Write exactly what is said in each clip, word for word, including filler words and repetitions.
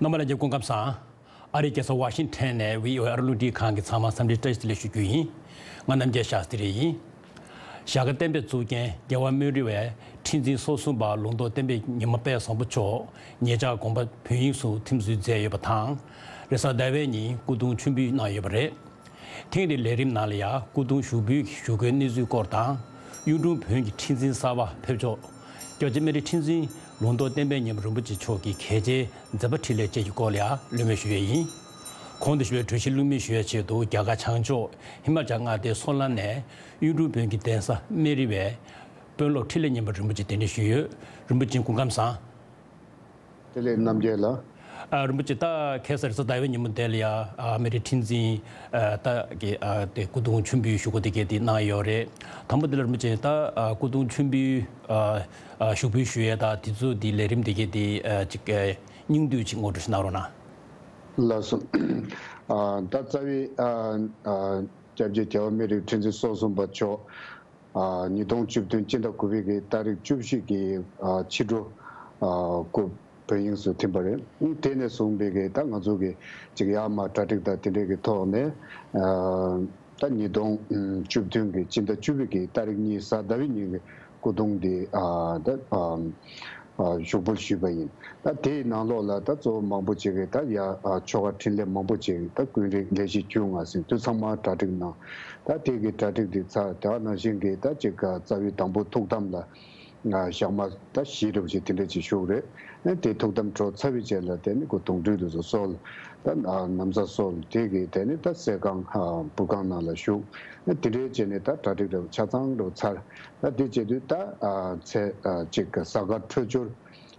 རྣམ་པ་ལྷན་རྒྱས་སྐུ་ཁམས་བཟང་། ཨ་རིའི་རྒྱལ་ས་ཝ་ཤིང་ཊོན་ནས་བྷི་ཨོ་ཨེ་ཨ་རི་རླུང་འཕྲིན་ཁང་གི་ཚང་མ་འཚམས་འདྲི་བཀྲ་ཤིས་བདེ་ལེགས་ཞུ་རྒྱུ་ཡིན། ང་རྣམ་རྒྱལ་ཤཱསྟྲི་ཡིན། ཞྭ་སྒབ་བསྟན་པའི་གཙུག་རྒྱན་རྒྱལ་བ་སྨན་རི་བའི་ཁྲི་འཛིན་སོ་གསུམ་པ་ལུང་རྟོགས་བསྟན་པའི་ཉི་མ་དཔལ་བཟང་པོ་མཆོག་ཉེ་ཆར་དགོངས་པ་བོད་དབྱིངས་སུ་ཐིམ་གསོས་མཛད་ཡོད་པ་དང་། རེས་གཟའ་ཟླ་བའི་ཉིན་སྐུ་གདུང་མཆོད་འབུལ་གནང་ཡོད་པ་རེད། ཐེངས་འདིའི་ལས་རིམ་ནང་ལ་ཡང་སྐུ་གདུང་ཞུགས་འབུལ་གྱི་བཞུགས་སྒོའི་གནས་ཚུལ་སྐོར་དང་། གཡུང་དྲུང་བོན་གྱི་ཁྲི་འཛིན་གསར་པ་ཕེབས་ཕྱོགས། སྐྱབས་རྗེ་སྨན་རི་ཁྲི་འཛིན་ལུང་རྟོགས་བསྟན་པའི་ཉི་མ་རིན་པོ་ཆེ་མཆོག་གི་གལ་ཆེའི་མཛད་པ་འཕྲིན་ལས་བཅས་ཀྱི་སྐོར་ལ་ཡང་གླེང་མོལ་ཞུ་ཡས་ཡིན། གོང་དུ་ཞུས་པའི་གྲོས་གཞི་ལྷུག་མེད་ཞུ་ཡས་ཆེད་དུ་རྒྱ་གར་བྱང་ཕྱོགས་ཧི་མ་ཅལ་མངའ་སྡེའི་སོ་ལན་ནས་གཡུང་དྲུང་བོན་གྱི་གདན་ས་སྨན་རི་བའི་དཔོན་སློབ་འཕྲིན་ལས་ཉན་པ་རིན་པོ་ཆེ་གདན་འདྲེན་ཞུས་ཡོད། རིན་པོ་ཆེ་སྐུ་ཁམས་བཟང་། བདེ་ལེགས་རྣམ་རྒྱལ་ལགས། ཨ། རིན་པོ་ཆེ། ད་ཁ་སང་རེས་གཟའ་ཟླ་བའི་ཉིན་མོ་དེ་ལ་ཡ། ཨ། སྨན་རི་ཁྲི་འཛིན། ཨ། ད་གི། ཨ། དེ་སྐུ་གདུང་མཆོད་འབུལ་ཞུ་སྒོ་དེ་གའི་དེ་གནང་ཡོད་རེད། དང་པོ་དེ་ལ་རིན་པོ་ཆེ། ད། ཨ། སྐུ་གདུང་མཆོད་འབུལ། ཨ། ཨ། ཞུགས་འབུལ་ཞུ་ཡས་ད་དེ་ཚོ་དེ་ལས་རིམ་དེ་གའི་དེ། ཨ། ཅིག་ཨ། སྙིང་བསྡུས་ཅིག་ངོ་སྤྲོད་ཞིག་གནང་རོགས་གནང་། ལགས་སོ། ཨ། ད་རྩ་བའི། ཨ། ཨ། སྐྱབས་རྗེ་རྒྱལ་བ་སྨན་རི་ཁྲི་འཛིན་སོ་གསུམ་པ་མཆོག་ཨ། ཉིས་སྟོང་བཅུ་བདུན་སྤྱི་ཟླ་དགུ་པའི་གི་ཏ་རིག་བཅུ་བཞི་གི། ཨ། ཕྱི་དྲོ། ཨ། སྐུ་བོད་དབྱིངས་སུ་ཐིམ་པ་རེད། དེ་ནས་བཟུང་པའི་གི་ད་ང་ཚོ་གི་ཅིག་ཡར་མར་གྲ་སྒྲིག་དང་དེ་འདྲའི་གི་ཐོག་ནས། ཨ། ད་ཉིས་སྟོང་བཅུ་བདུན་གི་སྤྱི་ཟླ་བཅུ་པའི་གི་ཏ་རིག་གཉིས་གཟའ་ཟླ་བའི་ཉིན་གི་སྐུ་གདུང་དེ། ཨ། ད། ཨ། ཨ། ཞུགས་འབུལ་ཞུས་པ་ཡིན། ད་དེའི་ནང་ལོགས་ལ་ད་གཙོ་བོ་མང་པོ་ཅིག་གིས་ད་ཡ། ཨ། ཆོ་ག་འཕྲིན་ལས་མང་པོ་ཅིག་ད་ཀུན་རིག་ལས་བཞི་རྒྱུན་ལྔ་ཟེར་དུས་ཚང་མ་གྲ་སྒྲིག་གནང་། ད་དེ་གི་གྲ་སྒྲིག་འདི་ཚར། དེ་ག་ནང་བཞིན་གྱི་ད་ཅིག་ག་རྩ་བའི་དང་པོ་ཐུགས་དམ་ལ། ཨ། ཞག་མ་ད་བཞི་འདྲ་བོ་ཅིག་དེ་འདྲ་ཅིག་བཞུགས་རེད། ཨ། དེ་ཐུགས་དམ་གྲོལ་ཚར་བའི་རྗེས་ལ་དེ་ནི་ཁོ་དུང་སྦྲུལ་དེ་ཚོ་གསོལ། ད། ཨ། ན་བཟའ་གསོལ། དེ་གི་དེ་ནི་ད་གསས་ཁང་། ཨ། སྦུག་ཁང་ནང་ལ་བཞུགས། ཨ། དེ་འདྲའི་རྗེས་ནས་ད་གྲ་སྒྲིག་འདྲ་བོ་ཆ་ཚང་འདྲ་བོ་ཚར། ད་དེ་བྱེད་དུས་ད། ཨ། ཚེས། ཨ། གཅིག་གཟའ་སྐར་འཕྲོད་སྦྱོར་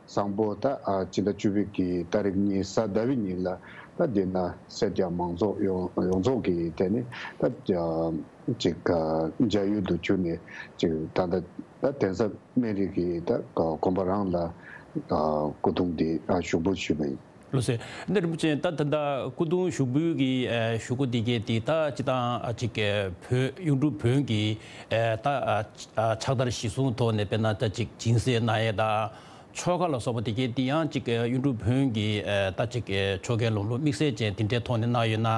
བཟང་པོ་ད། ཨ། སྤྱི་ཟླ་བཅུ་པའི་གི་ཏ་རིག་གཉིས་གཟའ་ཟླ་བའི་ཉིན་ལ་ད་འདི་ན་སེར་སྐྱ་མང་ཚོགས་ཡོངས་ཡོངས་རྫོགས་ཀྱིས་དེ་ནི་ད། ཨ། གཅིག་ཨ། མཇལ་ཡུལ་དུ་གྱུར་ནས་གཅིག་ད་ལྟ་ད་གདན་ས་སྨན་རི་གི་ད་དགོན་པ་རང་ལ། ཨ། སྐུ་གདུང་འདི། ཨ། ཞུགས་འབུལ་ཞུས་པ་ཡིན། ལགས་སོ། འདི་རིན་པོ་ཆེ། ད་ད་ལྟ་སྐུ་གདུང་ཞུགས་འབུལ་གྱི། ཨ། ཞུ་སྒོ་འདི་གའི་དེ་ད་སྤྱིར་བཏང་། ཨ། ཅིག་ཨ། བོད་གཡུང་དྲུང་བོན་གྱི། ཨ། ད། ཨ། ཨ། ཕྱག་དར་གཞིར་བཟུང་ཐོག་ནས་དཔེར་ན་ད་ཅིག་སྦྱིན་སྲེག་གནང་ཡས་དང་། ཆོ་ག་ལ་སོགས་པ་དེ་གའི་དེ་ཡང་ཅིག་ཨ། གཡུང་དྲུང་བོན་གྱི། ཨ། ད་ཅིག་ཨ། ཆོ་གའི་ལམ་ལུགས་དམིགས་བསལ་ཅན་དེ་འདྲའི་ཐོག་ནས་གནང་ཡོད་ན།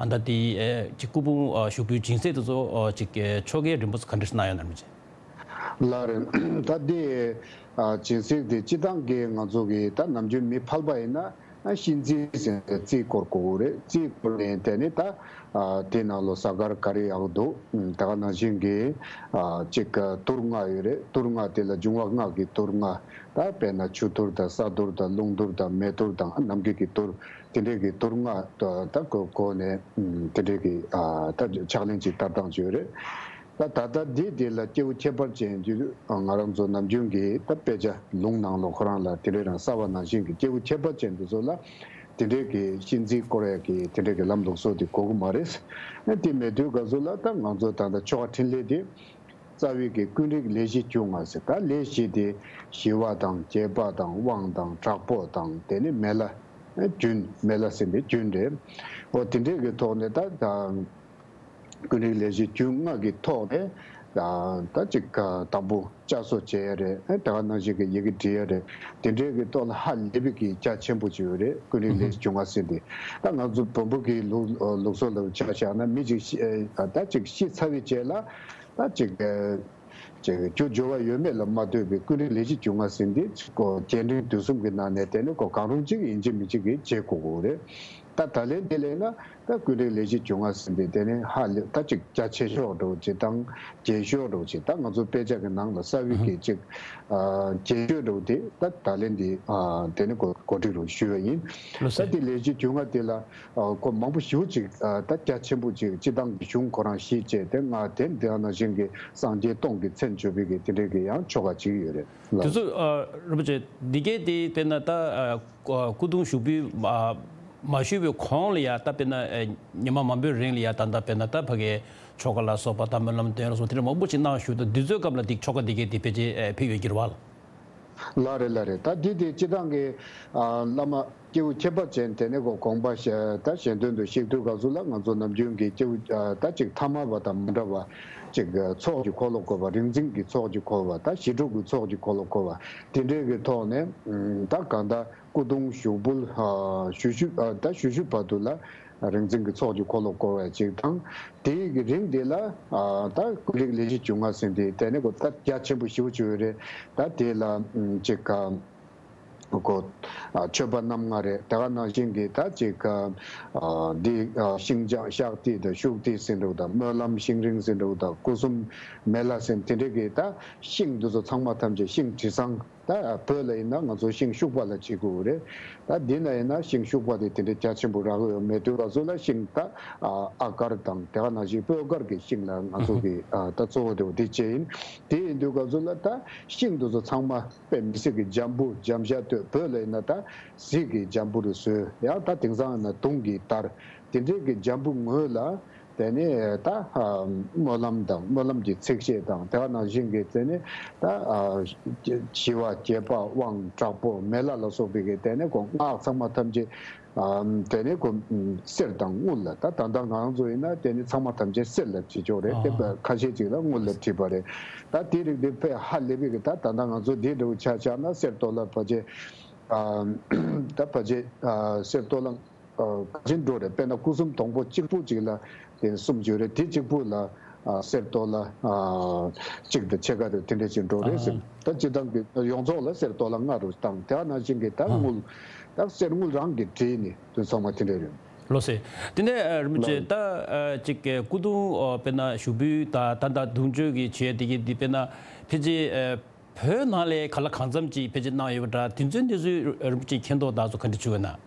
ཨ། ད་དེ། ཨ། ཅིག་སྐུ་ཕུང་། ཨ། ཞུགས་འབུལ་སྦྱིན་སྲེག་དེ་ཚོ། ཨ། ཅིག་ཨ། ཆོ་གའི་རིམ་པ་ཚོ་ག་འདྲ་ཞིག་གནང་ཡོད་ན་རིན་པོ་ཆེ། ལགས་རེད། ད་འདི། ཨ། སྦྱིན་སྲེག་དེ་སྤྱིར་བཏང་གི་ང་ཚོ་གི་ད་ནམ་རྒྱུན་མི་ཕལ་པ་ཡིན་ན། ཨ། ཤིང་རྩི་ཟེར་ནས་རྩི་བསྐོར་དགོས་རེད། རྩི་བསྐོར་ནས་དེ་ནས་ད། ཨ། དེ་ནང་ལོ་གཟའ་སྐར་ག་རེ་ཡག་འདུག་ཨུམ། ད་ག་ནང་བཞིན་གྱི། ཨ། གཅིག་ག་དུར་ལྔ་ཡོད་རེད། དུར་ལྔ་དེ་ལ་འབྱུང་བ་ལྔ་གི་དུར་ལྔ། ད་དཔེར་ན་ཆུ་དུར་དང་ས་དུར་དང་རླུང་དུར་དང་མེ་དུར་དང་ནམ་མཁའི་གི་དུར། དེ་འདྲའི་གི་དུར་ལྔ་ད་ད་གོ་གོ་ནས། ཨུམ། དེ་འདྲའི་གི། ཨ། ད་ཕྱག་ལེན་ཅིག་བསྟར་སྟངས་ཅིག་ཡོད་རེད། ད་ད་ལྟ་འདི་འདི་ལ་སྐྱེས་བུ་ཁྱད་པར་ཅན་གྱི་ང་རང་ཚོ་ནམ་རྒྱུན་གྱི་ད་དཔེ་ཆ་ལུང་ནང་ལོགས་ཁོ་རང་ལ་དེ་འདྲའི་རང་གསལ་བ་ནང་བཞིན་གྱི་སྐྱེས་བུ་ཁྱད་པར་ཅན་དེ་ཚོ་ལ་དེ་འདྲའི་གི་ཤིང་རྩི་བསྐོར་ཡ་གི་དེ་འདྲའི་གི་ལམ་ལུགས་སྲོལ་དེ་གོ་གི་མ་རེད། ཨ། དེ་མེད་དུས་ག་ཚོད་ལ་ད་ང་ཚོ་ད་ལྟ་ཆོ་ག་འཕྲིན་ལས་དེ་རྩ་བའི་གི་ཀུན་རིག་ལས་བཞི་རྒྱུན་ལྔ་ཟེར། ད་ལས་བཞི་དེ་ཞི་བ་དང་རྒྱས་པ་དང་དབང་དང་དྲག་པོ་དང་དེ་ནི་མེ་ལྷ། ཨ། རྒྱུན། མེ་ལྷ་ཟེར་བའི་རྒྱུན་རེད། འོ། དེ་འདྲའི་གི་ཐོག་ནས་ད་ད། ཀུན་རིག་ལས་བཞི་རྒྱུན་ལྔ་གི་ཐོག་ནས། ད་ད་ཅིག་དང་པོ་བསྐྱར་གསོ་བྱེད་ཡ་རེད། ཨ། ད་ག་ནང་བཞིན་གྱི་ཡི་གེ་འབྲི་ཡ་རེད། དེ་འདྲའི་གི་ཐོག་ལ་ཧ་ལས་པའི་གི་རྒྱ་ཆེན་པོ་ཅིག་ཡོད་རེད། ཀུན་རིག་ལས་བཞི་རྒྱུན་ལྔ་ཟེར་དེ། ད་ང་ཚོ་བོན་པོ་གི་ལུགས་ལུགས་སྲོལ་ལ་ཆ་བཞག་ན་མི་ཅིག་ཤི། ཨ། ད་ཅིག་ཤི་ཚར་བའི་རྗེས་ལ་ད་ཅིག་ཅིག་རྒྱུ་འབྱོར་བ་ཡོད་མེད་ལ་མ་ལྟོས་པའི་ཀུན་རིག་ལས་བཞི་རྒྱུན་ལྔ་ཟེར་འདི་ཅིག་གོ་རྒྱས་འབྲིང་བསྡུས་གསུམ་གྱི་ནང་ནས་དེ་ནི་གོ་གང་རུང་ཅིག་ཡིན་གཅིག་མིན་གཅིག་གིས་བྱེད་དགོས་ཀྱི་རེད། ད་ད་ལན་དེ་ལས་ན་ད་ཀུན་རིག་ལས་བཞི་རྒྱུན་ལྔ་ཟེར་འདི་དེ་ནི་ཧ་ལས་ད་ཅིག་རྒྱ་ཆེ་ཤོས་འདྲ་བོ་ཅིག་དང་རྒྱས་ཤོས་འདྲ་བོ་ཅིག་ད་ང་ཚོ་དཔེ་ཆ་གི་ནང་ལ་གསལ་བའི་གི་ཅིག་ཨ། རྒྱས་ཤོས་འདྲ་བོ་དེ་ད་ད་ལན་འདི། ཨ། དེ་ནི་གོ་གོ་སྒྲིག་རུ་ཞུས་པ་ཡིན། ལགས་སོ། ད་དེ་ལས་བཞི་རྒྱུན་ལྔ་དེ་ལ། ཨ། ཁོ་མང་པོ་ཞེ་པོ་ཅིག་ཨ། ད་རྒྱ་ཆེན་པོ་ཅིག་སྤྱི་བཏང་གི་གཞུང་ཁོ་རང་གཞི་བྱས་ཏེ་ལྔ་དེ་འདི་ནང་བཞིན་གྱི་སངས་རྒྱས་སྟོང་གི་མཚན་བརྗོད་པའི་གི་དེ་འདྲའི་གི་ཡང་ཆོ་ག་ཅིག་ཡོད་རེད་ལགས། དེ་ཚོ། ཨ། རིན་པོ་ཆེ། འདི་གའི་དེ་དཔེར་ན་ད། ཨ། སྐུ་གདུང་ཞུགས་འབུལ་མ་མ་ཞུས་པའི་གོང་ལ་ཡ་ད་དཔེར་ན། ཨ། ཉི་མ་མང་པོའི་རིང་ལ་ཡ་ད་ལྟ་དཔེར་ན་ད་ཕ་གའི་ཆོ་ག་ལ་སོགས་པ་ད་སྨོན་ལམ་འདོན་ལ་སོགས་དེ་འདྲ་མང་པོ་ཅིག་གནང་བཞུགས། ད་འདི་ཚོའི་སྐབས་ལ་འདི་ཆོ་ག་འདི་གའི་དེ་ཕལ་ཆེར། ཨ། ཕེབས་ཡོད་ཀྱི་རེད་བ། ལགས་རེད་ལགས་རེད། ད་འདི་དེ་སྤྱི་བཏང་གི་ཨ་བླ་མ་སྐྱེས་བུ་ཁྱད་པར་ཅན་དེ་ནས་གོ་དགོངས་པ་བཞེས་ད་གཞན་དོན་དུ་གཤེགས་དུས་སྐབས་སུ་ལ་ང་ཚོ་ནམ་རྒྱུན་གྱི་སྐྱེས་བུ་ཨ་ད་ཅིག་ཐ་མལ་པ་དང་མི་འདྲ་བ་ཅིག་ཚོགས་ཀྱི་འཁོར་ལོ་བསྐོར་བ། རིག་འཛིན་གྱི་ཚོགས་ཀྱི་འཁོར་བ། ད་ཞི་ཁྲོ་གི་ཚོགས་ཀྱི་འཁོར་ལོ་བསྐོར་བ། དེ་འདྲའི་གི་ཐོག་ནས་ད་གང་ལྟར་སྐུ་གདུང་ཞུགས་འབུལ་ཨ་ཞུ་ཞུ་ཨ་ད་ཞུ་ཞུ་བར་དུ་ལ་རིག་འཛིན་གྱི་ཚོགས་ཀྱི་འཁོར་ལོ་བསྐོར་བ་ཅིག་དང་། དེའི་གི་རིང་དེ་ལ་ཨ་ད་ཀུན་རིག་ལས་བཞི་འབྱུང་ལྔ་ཟེར་དེ་དེ་ནས་གོ་ད་རྒྱ་ཆེན་པོ་ཞེ་པོ་ཅིག་ཡོད་རེད། ད་དེ་ལ་ཅིག་ག་གོ་ཨ་མཆོད་པ་རྣམ་ལྔ་རེད། དེ་ག་ནང་བཞིན་གྱི་ད་ཅིག་ག་ཨ་འདི་ཨ་ཤིང་ལྕགས་ཤཱཀ་ཏི་དང་ཤུག་ཏི་ཟེར་འདུག་ད་སྨོན་ལམ་ཤིང་རིང་ཟེར་འདུག་ད་སྐུ་གསུམ་མེ་ལྷ་ཟེར་དེ་འདྲའི་གི་ད་ཤིང་འདི་ཚོ་ཚང་མ་ཐམས་ཅད་ཤིང་དྲི་བཟང་། ད་བོད་ལ་ཡིན་ན་ང་ཚོ་ཤིང་ཤུག་པ་ལ་བྱེད་དགོས་རེད། ད་འདི་ན་ཡིན་ན་ཤིང་ཤུག་པ་དེ་དེ་འདྲའི་རྒྱ་ཆེན་པོ་རག་གི་ཡོད་མེད་དུས་སྐབས་སུ་ལ་ཤིང་ད་ཨ་ཨ་དཀར་དང་དེ་ག་ནང་བཞིན་སྤོས་དཀར་གྱི་ཤིང་ལ་ང་ཚོ་གི་ཨ་ད་གཙོ་བོ་དེ་བོ་དེ་བྱས་ཡིན། དེ་ཡིན་དུས་སྐབས་སུ་ལ་ད་ཤིང་འདི་ཚོ་ཚང་མ་དཔེ་མི་སྲིད་ཀྱི་འཇམ་པོ་འཇམ་ཤ་སྟོད། བོད་ལ་ཡིན་ན་ད་གཟིག་གི་འཇམ་པོ་རུ་བཟོས། ཡང་ད་དེང་སང་ཡིན་ན་དུང་གི་དར། དེ་འདྲའི་གི་འཇམ་པོ་ངོས་ལ། དེ་ནས་ད་ཨ་སྨོན་ལམ་དང་སྨོན་ལམ་གྱི་ཚིགས་བཅད་དང་དེ་ག་ནང་བཞིན་གྱི་དེ་ནས་ད་ཨ་ཞི་བ་རྒྱས་པ་དབང་དྲག་པོ་མེ་ལྷ་ལ་སོགས་པའི་གི་དེ་ནས་གོ་སྔགས་ཚང་མ་ཐམས་ཅད་ཨ་དེ་ནས་གོ་གསེར་དང་དངུལ་ལ། ད་ད་ལྟ་ང་རང་ཚོ་ཡིན་ན་དེ་ནས་ཚང་མ་ཐམས་ཅད་གསེར་ལ་བྲིས་ཆོག་རེད། དེ་ཨ་ཁ་ཤས་ཅིག་ལ་དངུལ་ལ་བྲིས་པ་རེད། ད་དེ་རིགས་དེ་དཔེ་ཧ་ལས་པའི་གི་ད་ད་ལྟ་ང་ཚོ་འདི་འདྲ་བོ་ཆ་བཞག་ན་གསེར་ཏོག་ལ་ཕལ་ཆེར་ཨ་ད་ཕལ་ཆེར་ཨ་གསེར་ཏོག་ལ། ཨ་ག་ཅིག་འགྲོ་རེད། དཔེར་ན་སྐུ་གསུམ་སྡོང་པོ་གཅིག་པུ་གཅིག་ལ་དེ་གསུམ་བརྗོད་རེད། དེ་གཅིག་པུ་ལ་ཨ་གསེར་ཏོག་ལ་ཨ་གཅིག་དང་ཕྱེད་ཀ་རེ་དེ་འདྲ་ཅིག་འགྲོ་རེད་ཟེར། ཨ་ད་སྤྱིར་བཏང་གི་ཡོངས་རྫོགས་ལ་གསེར་ཏོག་ལ་ལྔ་རུ་བཏང་། དེ་ནང་བཞིན་གྱི་ད་ཨ་དངུལ་ད་གསེར་དངུལ་རང་གིས་བྲིས་ནས་དུས་ཚང་མ་དེ་འདྲ་རེད། ལགས་སེ། དེ་ནས་ཨ་རིན་པོ་ཆེ་ལགས། ད་ཨ་ཅིག་སྐུ་གདུང་ཨ་དཔེར་ན་ཞུགས་འབུལ་ད་ད་ད་གདུང་མཆོད་ཀྱི་བྱེད་དེ་གི་འདི་དཔེར་ན་ཕལ་ཆེར་ཨ་བོད་ནང་ལ་ག་ལ་གང་འཚམ་ཅིག་ཕལ་ཆེར་གནང་ཡོད་པ་འདྲ། དེ་ཚོའི་གནས་ཚུལ་རིན་པོ་ཆེ་མཁྱེན་རྟོགས་དག་ཚོ་ག་འདྲ་བྱུང་ཡོད་ན།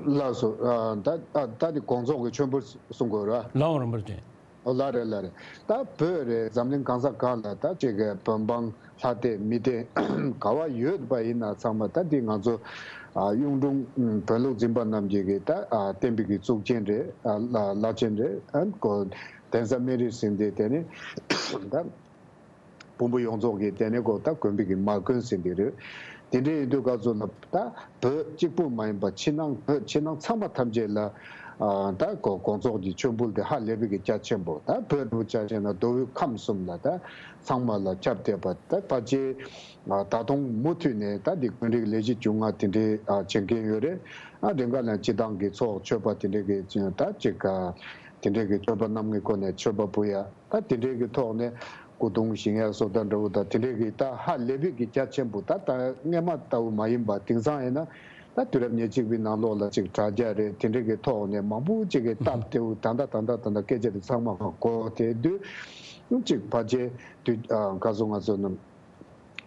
ལགས་སོ། ཨ་ད་ཨ་ད་དེ་དགོངས་རྫོགས་ཀྱི་མཆོད་འབུལ་གསུང་དགོས་ར། ལའང་རིན་པོ་ཆེ། ཨོ་ལགས་རེད་ལགས་རེད། ད་བོད་རེད། འཛམ་གླིང་གང་ས་གང་ལ་ད་ཅིག་གི་བོད་འབངས་ལྷ་སྡེ་མི་སྡེ་ག་བ་ཡོད་པ་ཡིན་ན་ཚང་མ་ད་འདི་ང་ཚོ་ཨ་གཡུང་དྲུང་བོན་ལུགས་འཛིན་པ་རྣམས་ཀྱི་གི་ད་ཨ་བསྟན་པའི་གི་གཙུག་རྒྱན་རེད། ཨ་བླ་བླ་ཆེན་རེད། ཨ་གོ་གདན་ས་སྨན་རི་ཟེར་དེ་དེ་ནི་ད། ཕུང་པོ་ཡོངས་རྫོགས་ཀྱི་དེ་ནས་གོ་ད་དགོན་པའི་གི་མ་དགོན་ཟེར་འདི་རེད། དེ་འདྲ་ཡིན་དུས་སྐབས་སུ་ལ་ད་བོད་གཅིག་པུ་མ་ཡིན་པ་ཕྱི་ནང་བོད་ཕྱི་ནང་ཚང་མ་ཐམས་ཅད་ལ་ཨ་ད་གོ་དགོངས་རྫོགས་ཀྱི་མཆོད་འབུལ་དེ་ཧ་ལས་པའི་གི་རྒྱ་ཆེན་པོ། ད་བོད་དུ་ཆ་བཞག་ན་མདོ་དབུས་ཁམས་གསུམ་ལ་ད་ཚང་མ་ལ་ཁྱབ་བསྡད་པ། ད་ཕལ་ཆེར་ཨ་ད་དུང་མུ་མཐུད་ནས་ད་འདི་ཀུན་རིག་ལས་བཞི་འབྱུང་ལྔ་དེ་འདྲའི་ཨ་བྱེད་མཁན་ཡོད་རེད། ཨ་རེ་འགའ་ལ་སྤྱི་བཏང་གི་ཚོགས་མཆོད་པ་དེ་འདྲའི་གི་ད་ཅིག་ག་དེ་འདྲའི་གི་མཆོད་པ་རྣམ་ལྔའི་སྒོ་ནས་མཆོད་པ་འབུལ་ཡ། ད་དེ་འདྲའི་གི་ཐོག་ནས་སྐུ་གདུང་བཞེངས་ཡ་སོགས་ད་འདྲ་བོ་ད་དེ་འདྲའི་གི་ད་ཧ་ལས་པའི་གི་རྒྱ་ཆེན་པོ། ད་ད་སྔས་མ་ལྟ་བུ་མ་ཡིན་པ། དེང་སང་ཡིན་ན་ད་དུས་རབས་ཉེར་གཅིག་པའི་ནང་ལོགས་ལ་ཅིག་དྲ་རྒྱ་རེད། དེ་འདྲའི་གི་ཐོག་ནས་མང་པོ་ཅིག་གི་སྟབས་བདེ་བོ་ད་ད་ད་ད་ད་ད་སྐད་ཆ་དེ་ཚང་མ་གོ་དེ་དུས་ཅིག་ཕལ་ཆེར་དུས་ཨ་ག་ཚོད་ང་ཚོ་རྣམས།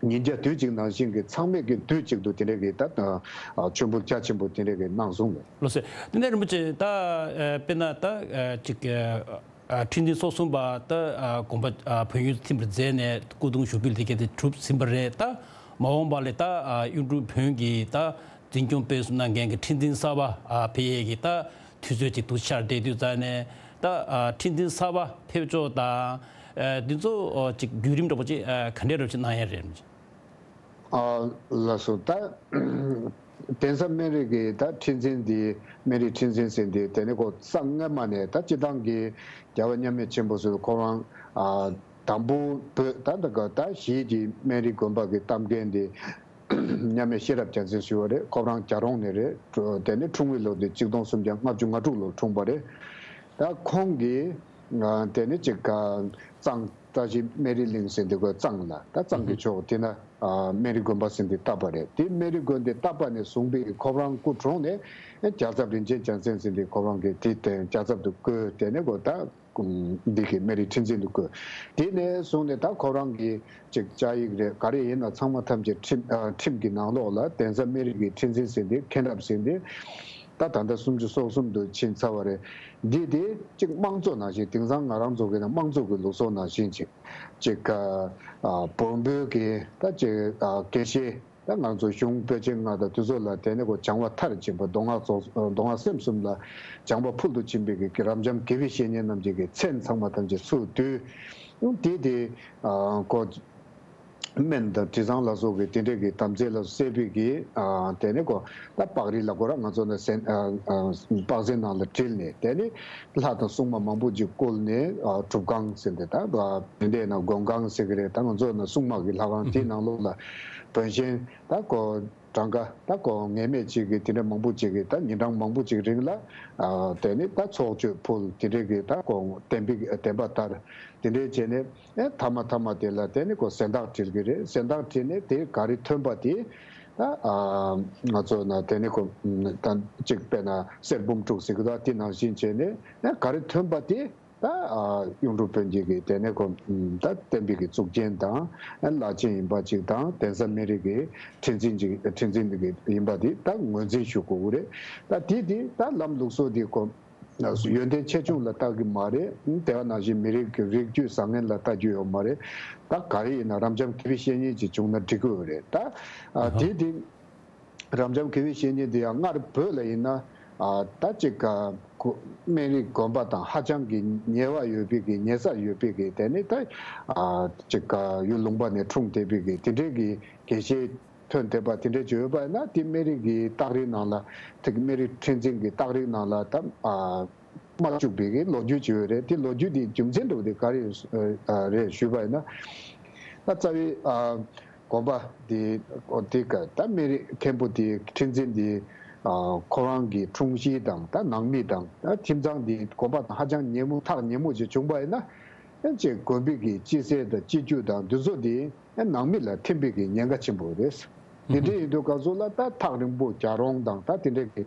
ཉིན་རྒྱ་དུས་གཅིག་ནང་བཞིན་གྱི་ཚང་མས་ཀྱི་དུས་གཅིག་ཏུ་དེ་འདྲའི་གི་ད་ཨ་མཆོད་འབུལ་རྒྱ་ཆེན་པོ་དེ་འདྲའི་གི་གནང་སོང་ལ། ལགས་སེ། དེ་ནས་རིན་པོ་ཆེ་ད་ཨ་དཔེར་ན་ད་ཨ་ཅིག་ཨ་ཁྲི་འཛིན་སོ་གསུམ་པ་ད་ཨ་དགོངས་པ་ཨ་བོད་ཡུལ་དུ་ཐིམ་པར་མཛད་ནས་སྐུ་གདུང་ཞུགས་འབུལ་དེ་ག་དེ་གྲུབ་ཟིན་པ་རེད། ད་མ་འོངས་པ་ལ་ད་ཨ་གཡུང་དྲུང་བོན་གྱི་ད་འཛིན་སྐྱོང་སྤེལ་གསུམ་གནང་མཁན་གྱི་ཁྲི་འཛིན་གསར་པ་ཨ་ཕེབས་ཡས་ཀྱི་ད་དུས་ཚོད་ཅིག་ཏུ་ཆགས་བསྡད་དུས་ཙང་ནས་ད་ཨ་ཁྲི་འཛིན་གསར་པ་ཕེབས་ཕྱོགས་དང་། ཨ་འདི་ཚོ་ཨ་ཅིག་བརྒྱུད་རིམ་འདྲ་པོ་ཅིག་ཨ་ག་འདྲའི་འདྲ་པོ་ཅིག་གནང་ཡ་རེད། ཨ་ལགས་སོ། ད་གདན་ས་སྨན་རི་གི་ད་ཁྲི་འཛིན་འདི་སྨན་རི་ཁྲི་འཛིན་ཟེར་འདི་དེ་ནས་ཁོ་སྔ་མ་ནས་ད་སྤྱི་བཏང་གི་རྒྱལ་བ་མཉམ་མེད་ཆེན་པོ་ཟེར་ཁོ་རང་ཨ་དང་པོ་བོད་ད་ད་ག་ད་གཞིས་ཀྱི་སྨན་རི་དགོན་པ་གི་གཏམ་མཁན་འདི་མཉམ་མེད་ཤེས་རབ་རྒྱལ་མཚན་ཞུ་བ་རེད། ཁོ་རང་རྒྱལ་རོང་ནས་རེད། དེ་ནས་འཁྲུངས་པའི་ལོ་དེ་གཅིག་སྟོང་སུམ་བརྒྱ་ལྔ་བཅུ་ང་དྲུག་ལོར་འཁྲུངས་པ་རེད། ད་ཁོང་གིས་ཨ་དེ་ནས་ཅིག་ག་གཙང་བཀྲ་ཤིས་སྨན་རི་གླིང་ཟེར་འདི་གོ་གཙང་ལ་ད་གཙང་གི་ཕྱོགས་དེ་ན་ཨ་སྨན་རི་དགོན་པ་ཟེར་འདི་བཏབ་པ་རེད། དེ་སྨན་རི་དགོན་དེ་བཏབ་པ་ནས་བཟུང་པའི་ཁོ་རང་སྐུ་གྲོངས་ནས་རྒྱལ་ཚབ་རིན་ཆེན་རྒྱལ་མཚན་ཟེར་འདི་ཁོ་རང་གིས་དེ་དེ་རྒྱལ་ཚབ་ཏུ་བསྐོས། དེ་ནས་གོ་ད་འདི་གི་སྨན་རི་ཁྲི་འཛིན་དུ་བསྐོས། དེ་ནས་བཟུང་ནས་ད་ཁོ་རང་གི་ཅིག་བཅའ་ཡིག་རེད་ག་རེ་ཡིན་ན་ཚང་མ་ཐམས་ཅད་ཁྲིམས་ཨ་ཁྲིམས་ཀྱི་ནང་ལོགས་ལ་གདན་ས་སྨན་རི་གི་ཁྲི་འཛིན་ཟེར་འདི་མཁན་རབས་ཟེར་འདི་ད་ད་ལྟ་སུམ་ཅུ་སོ་གསུམ་དུ་ཕྱིན་ཚར་བ་རེད། འདི་དེ་ཅིག་དམངས་གཙོ་ནང་བཞིན་དེང་སང་ང་རང་ཚོ་གི་ནང་དམངས་གཙོ་གི་ལུགས་སྲོལ་ནང་བཞིན་ཅིག་ཅིག་ཨ་བོན་པོའི་གི་ད་ཅིག་ཨ་དགེ་བཤེས། ད་ང་ཚོ་གཞུང་དཔེ་ཆེན་ལྔ་དང་དེ་ཚོ་ལ་དེ་ནས་གོ་སྦྱང་བ་མཐར་ཕྱིན་པ་མདོ་སྔགས་རྫོགས་མདོ་སྔགས་སེམས་གསུམ་ལ་སྦྱང་བ་ཕུལ་དུ་ཕྱིན་པའི་གི་རབ་འབྱམས་དགེ་བའི་བཤེས་གཉེན་རྣམས་ཀྱི་གི་མཚན་ཚང་མ་ཐམས་ཅད་ཚུར་བསྡུས། དེ་དེ་ཨ་གོ་ སྨན་དང་དྲི་བཟང་ལ་སོགས་ཀྱི་དེ་འདྲས་ཀྱི་དམ་རྫས་ལ་སོགས་བསྲེས་པའི་གི་ཨ་དེ་ནས་ཁོ་ད་པགས་རིལ་ལ་ཁོ་ར་ང་ཚོ་ནི་སེན་ཨ་ཨ་པགས་སེན་ནང་ལ་དྲིལ་ནས་དེ་ནས་ལྷ་དང་སྲུང་མ་མང་པོ་ཅིག་བཀོལ་ནས་ཨ་སྒྲུབ་ཁང་ཟེར་ཏེ་ད་ཨ་དེ་འདྲས་ན་སྒོམ་ཁང་ཟེར་གི་རེད། ད་ང་ཚོ་ནི་སྲུང་མ་གི་ལྷ་ཁང་དེའི་ནང་ལོགས་ལ་བོན་གཤེན་ད་ཁོ་གྲངས་ཀ་ད་ཁོ་ངེས་མེད་ཅིག་གི་དེ་འདྲས་མང་པོ་ཅིག་གི་ད་ཉིན་གྲངས་མང་པོ་ཅིག་རིང་ལ་ཨ་དེ་ནས་ད་ཚོགས་མཆོད་ཕུལ། དེ་འདྲས་ཀྱི་ད་ཁོ་བདེན་པའི་བདེན་པ་ལྟར་དེ་འདྲས་བྱས་ནས། ཨེ་མཐའ་མ་མཐའ་མ་དེ་ལ་དེ་ནི་ཁོ་ཟན་བརྟག་དྲིལ་གི་རེད། ཟན་བརྟག་དྲིལ་ནས་དེ་ག་རེ་ཐོན་པ་དེ་ད་ཨ་ང་ཚོ་ན་དེ་ནི་ཁོ་ད་གཅིག་དཔེར་ན་གསེར་འབུམ་དྲུག་ཟེར་གི་འདུག་དེ་ནང་བཞིན་བྱས་ནས་ཨེ་ག་རེ་ཐོན་པ་དེ་ད་ཨ་གཡུང་དྲུང་བོན་གྱི་གི་དེ་ནི་ཁོ་ད་བསྟན་པའི་གི་གཙུག་རྒྱན་དང་ཨེ་བླ་ཆེན་ཡིན་པ་ཅིག་དང་གདན་ས་སྨན་རིའི་གི་ཁྲི་འཛིན་ཅིག་ཁྲི་འཛིན་གི་ཡིན་པ་དེ་ད་ངོས་འཛིན་ཞུ་དགོས་གི་རེད། ད་དེ་དེ་ད་ལམ་ལུགས་སྲོལ་དེ་ཁོ། ཡོན་ཏན་ཆེ་ཆུང་ལ་ལྟ་གི་མ་རེད། དེ་བ་ནང་བཞིན་མི་རིགས་ཀྱི་རིགས་རྒྱུད་བཟང་ངན་ལ་ལྟ་རྒྱུ་ཡོད་མ་རེད། ད་ག་རེ་ཡིན་ན་རབ་འབྱམས་དགེ་བའི་བཤེས་གཉེན་ཅིག་བྱུང་ན་འགྲིག་གི་ཡོད་རེད། ད་ཨ་དེ་དེ་རབ་འབྱམས་དགེ་བའི་བཤེས་གཉེན་དེ་ཡང་སྔར་བོད་ལ་ཡིན་ན་ཨ་ད་ཅིག་ཨ་ཁོ་སྨན་རིའི་དགོན་པ་དང་ཧ་ཅང་གི་ཉེ་བ་ཡོད་པའི་གི་ཉེ་ས་ཡོད་པའི་གི་དེ་ནི་ད་ཨ་ཅིག་ཨ་ཡུལ་ལུང་པ་ནས་འཁྲུངས་བསྡད་པའི་གི་དེ་འདྲའི་གི་དགེ་བཤེས། ཐོན་ཐེབས་པ་དེ་འདྲས་བྱོས་པ་ཡིན་ན་དེ་སྨན་རིའི་གི་སྟག་རིས་ནང་ལ་དེ་གི་སྨན་རིའི་ཁྲི་འཛིན་གི་སྟག་རིས་ནང་ལ་ད་ཨ་མ་བཅུག་པའི་གི་ལོ་རྒྱུས་ཅིག་ཡོད་རེད། དེ་ལོ་རྒྱུས་དེ་རྒྱུ་མཚན་འདྲ་བོ་དེ་ག་རེ་ཨ་རེད་ཞུས་པ་ཡིན་ན། ད་རྩ་བའི་ཨ་དགོན་པ་དེ་དེ་ག་ད་སྨན་རིའི་མཁན་པོ་དེ་ཁྲི་འཛིན་དེ་ཨ་ཁོ་རང་གི་འཁྲུངས་གཞིས་དང་ད་ནང་མི་དང་ད་ཁྱིམ་ཚང་དེ་དགོན་པ་དང་ཧ་ཅང་ཉེ་མོ་ཐག་ཉེ་མོ་ཅིག་བྱུང་པ་ཡིན་ན་ཨ་ཅེ་དགོན་པའི་གི་སྤྱི་སེལ་དང་སྤྱི་རྒྱུ་དང་འདི་ཚོ་དེ། ནང་མི་ལ་ཐིམ་པའི་གི་ཉེན་ཁ་ཆེན་པོ་རེད། དེ་འདྲ་ཡིན་དུས་སྐབས་སུ་ལ་ད་ཐག་རིང་པོ་རྒྱག་རོང་དང་ད་དེ་འདྲའི་གི་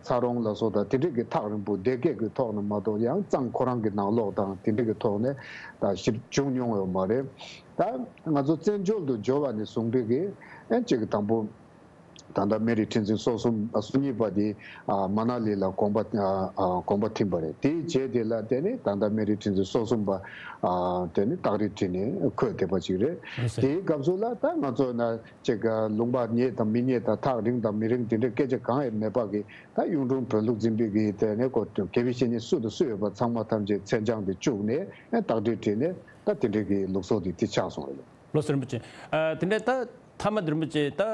ཚ་རོང་ལ་སོགས་དང་དེ་འདྲའི་གི་ཐག་རིང་པོ་སྡེ་བརྒྱད་ཀྱི་ཐོག་ནས་མ་གཏོགས་ཡང་གཙང་ཁོ་རང་གི་ནང་ལོགས་དང་དེ་འདྲའི་གི་ཐོག་ནས་ད་ཞིབ་བྱུང་མྱོང་ཡོད་མ་རེད། ད་ང་ཚོ་བཙན་བྱོལ་དུ་འབྱོར་བ་ནས་བཟུང་པའི་གི་ཨེ་གཅིག་གི་དང་པོ། ད་ལྟ་སྨན་རིའི་ཁྲི་འཛིན་སོ་གསུམ་སོ་གཉིས་པ་དེ་ཨ་མ་ན་ལི་ལ་དགོངས་པ་ཨ་ཨ་དགོངས་པ་ཐིམ་པ་རེད། དེའི་རྗེས་དེ་ལ་དེ་ནི་ད་ལྟ་སྨན་རིའི་ཁྲི་འཛིན་སོ་གསུམ་པ་ཨ་དེ་ནི་སྟག་རིས་ཁྲི་ནས་འཁོད་བསྡད་པ་ཅིག་རེད། ལགས་སོ། དེའི་སྐབས་སུ་ལ་ད་ང་ཚོ་ན་ཅིག་ལུང་པ་རྙེད་དང་མི་རྙེད་དང་ཐག་རིང་དང་མི་རིང་དེ་འདྲའི་སྐད་ཆ་གང་ཡང་མེད་པ་གི་ད་གཡུང་དྲུང་བོན་ལུགས་འཛིན་པའི་གི་དེ་ནས་ཁོ་དགེ་བའི་བཤེས་གཉེན་སུ་དང་སུ་ཡོད་པ་ཚང་མ་ཐམས་ཅད་མཚན་བྱང་དེ་བཅུག་ནས་སྟག་རིས་ཁྲི་ནས་ད་དེ་འདྲའི་གི་ལུགས་སྲོལ་དེ་དེ་ཆགས་སོང་རེད། ལགས་སོ་རིན་པོ་ཆེ། ཨ་དེ་འདྲ་ད་མཐའ་མ་དེ་རིན་པོ་ཆེ་ད་ཨ་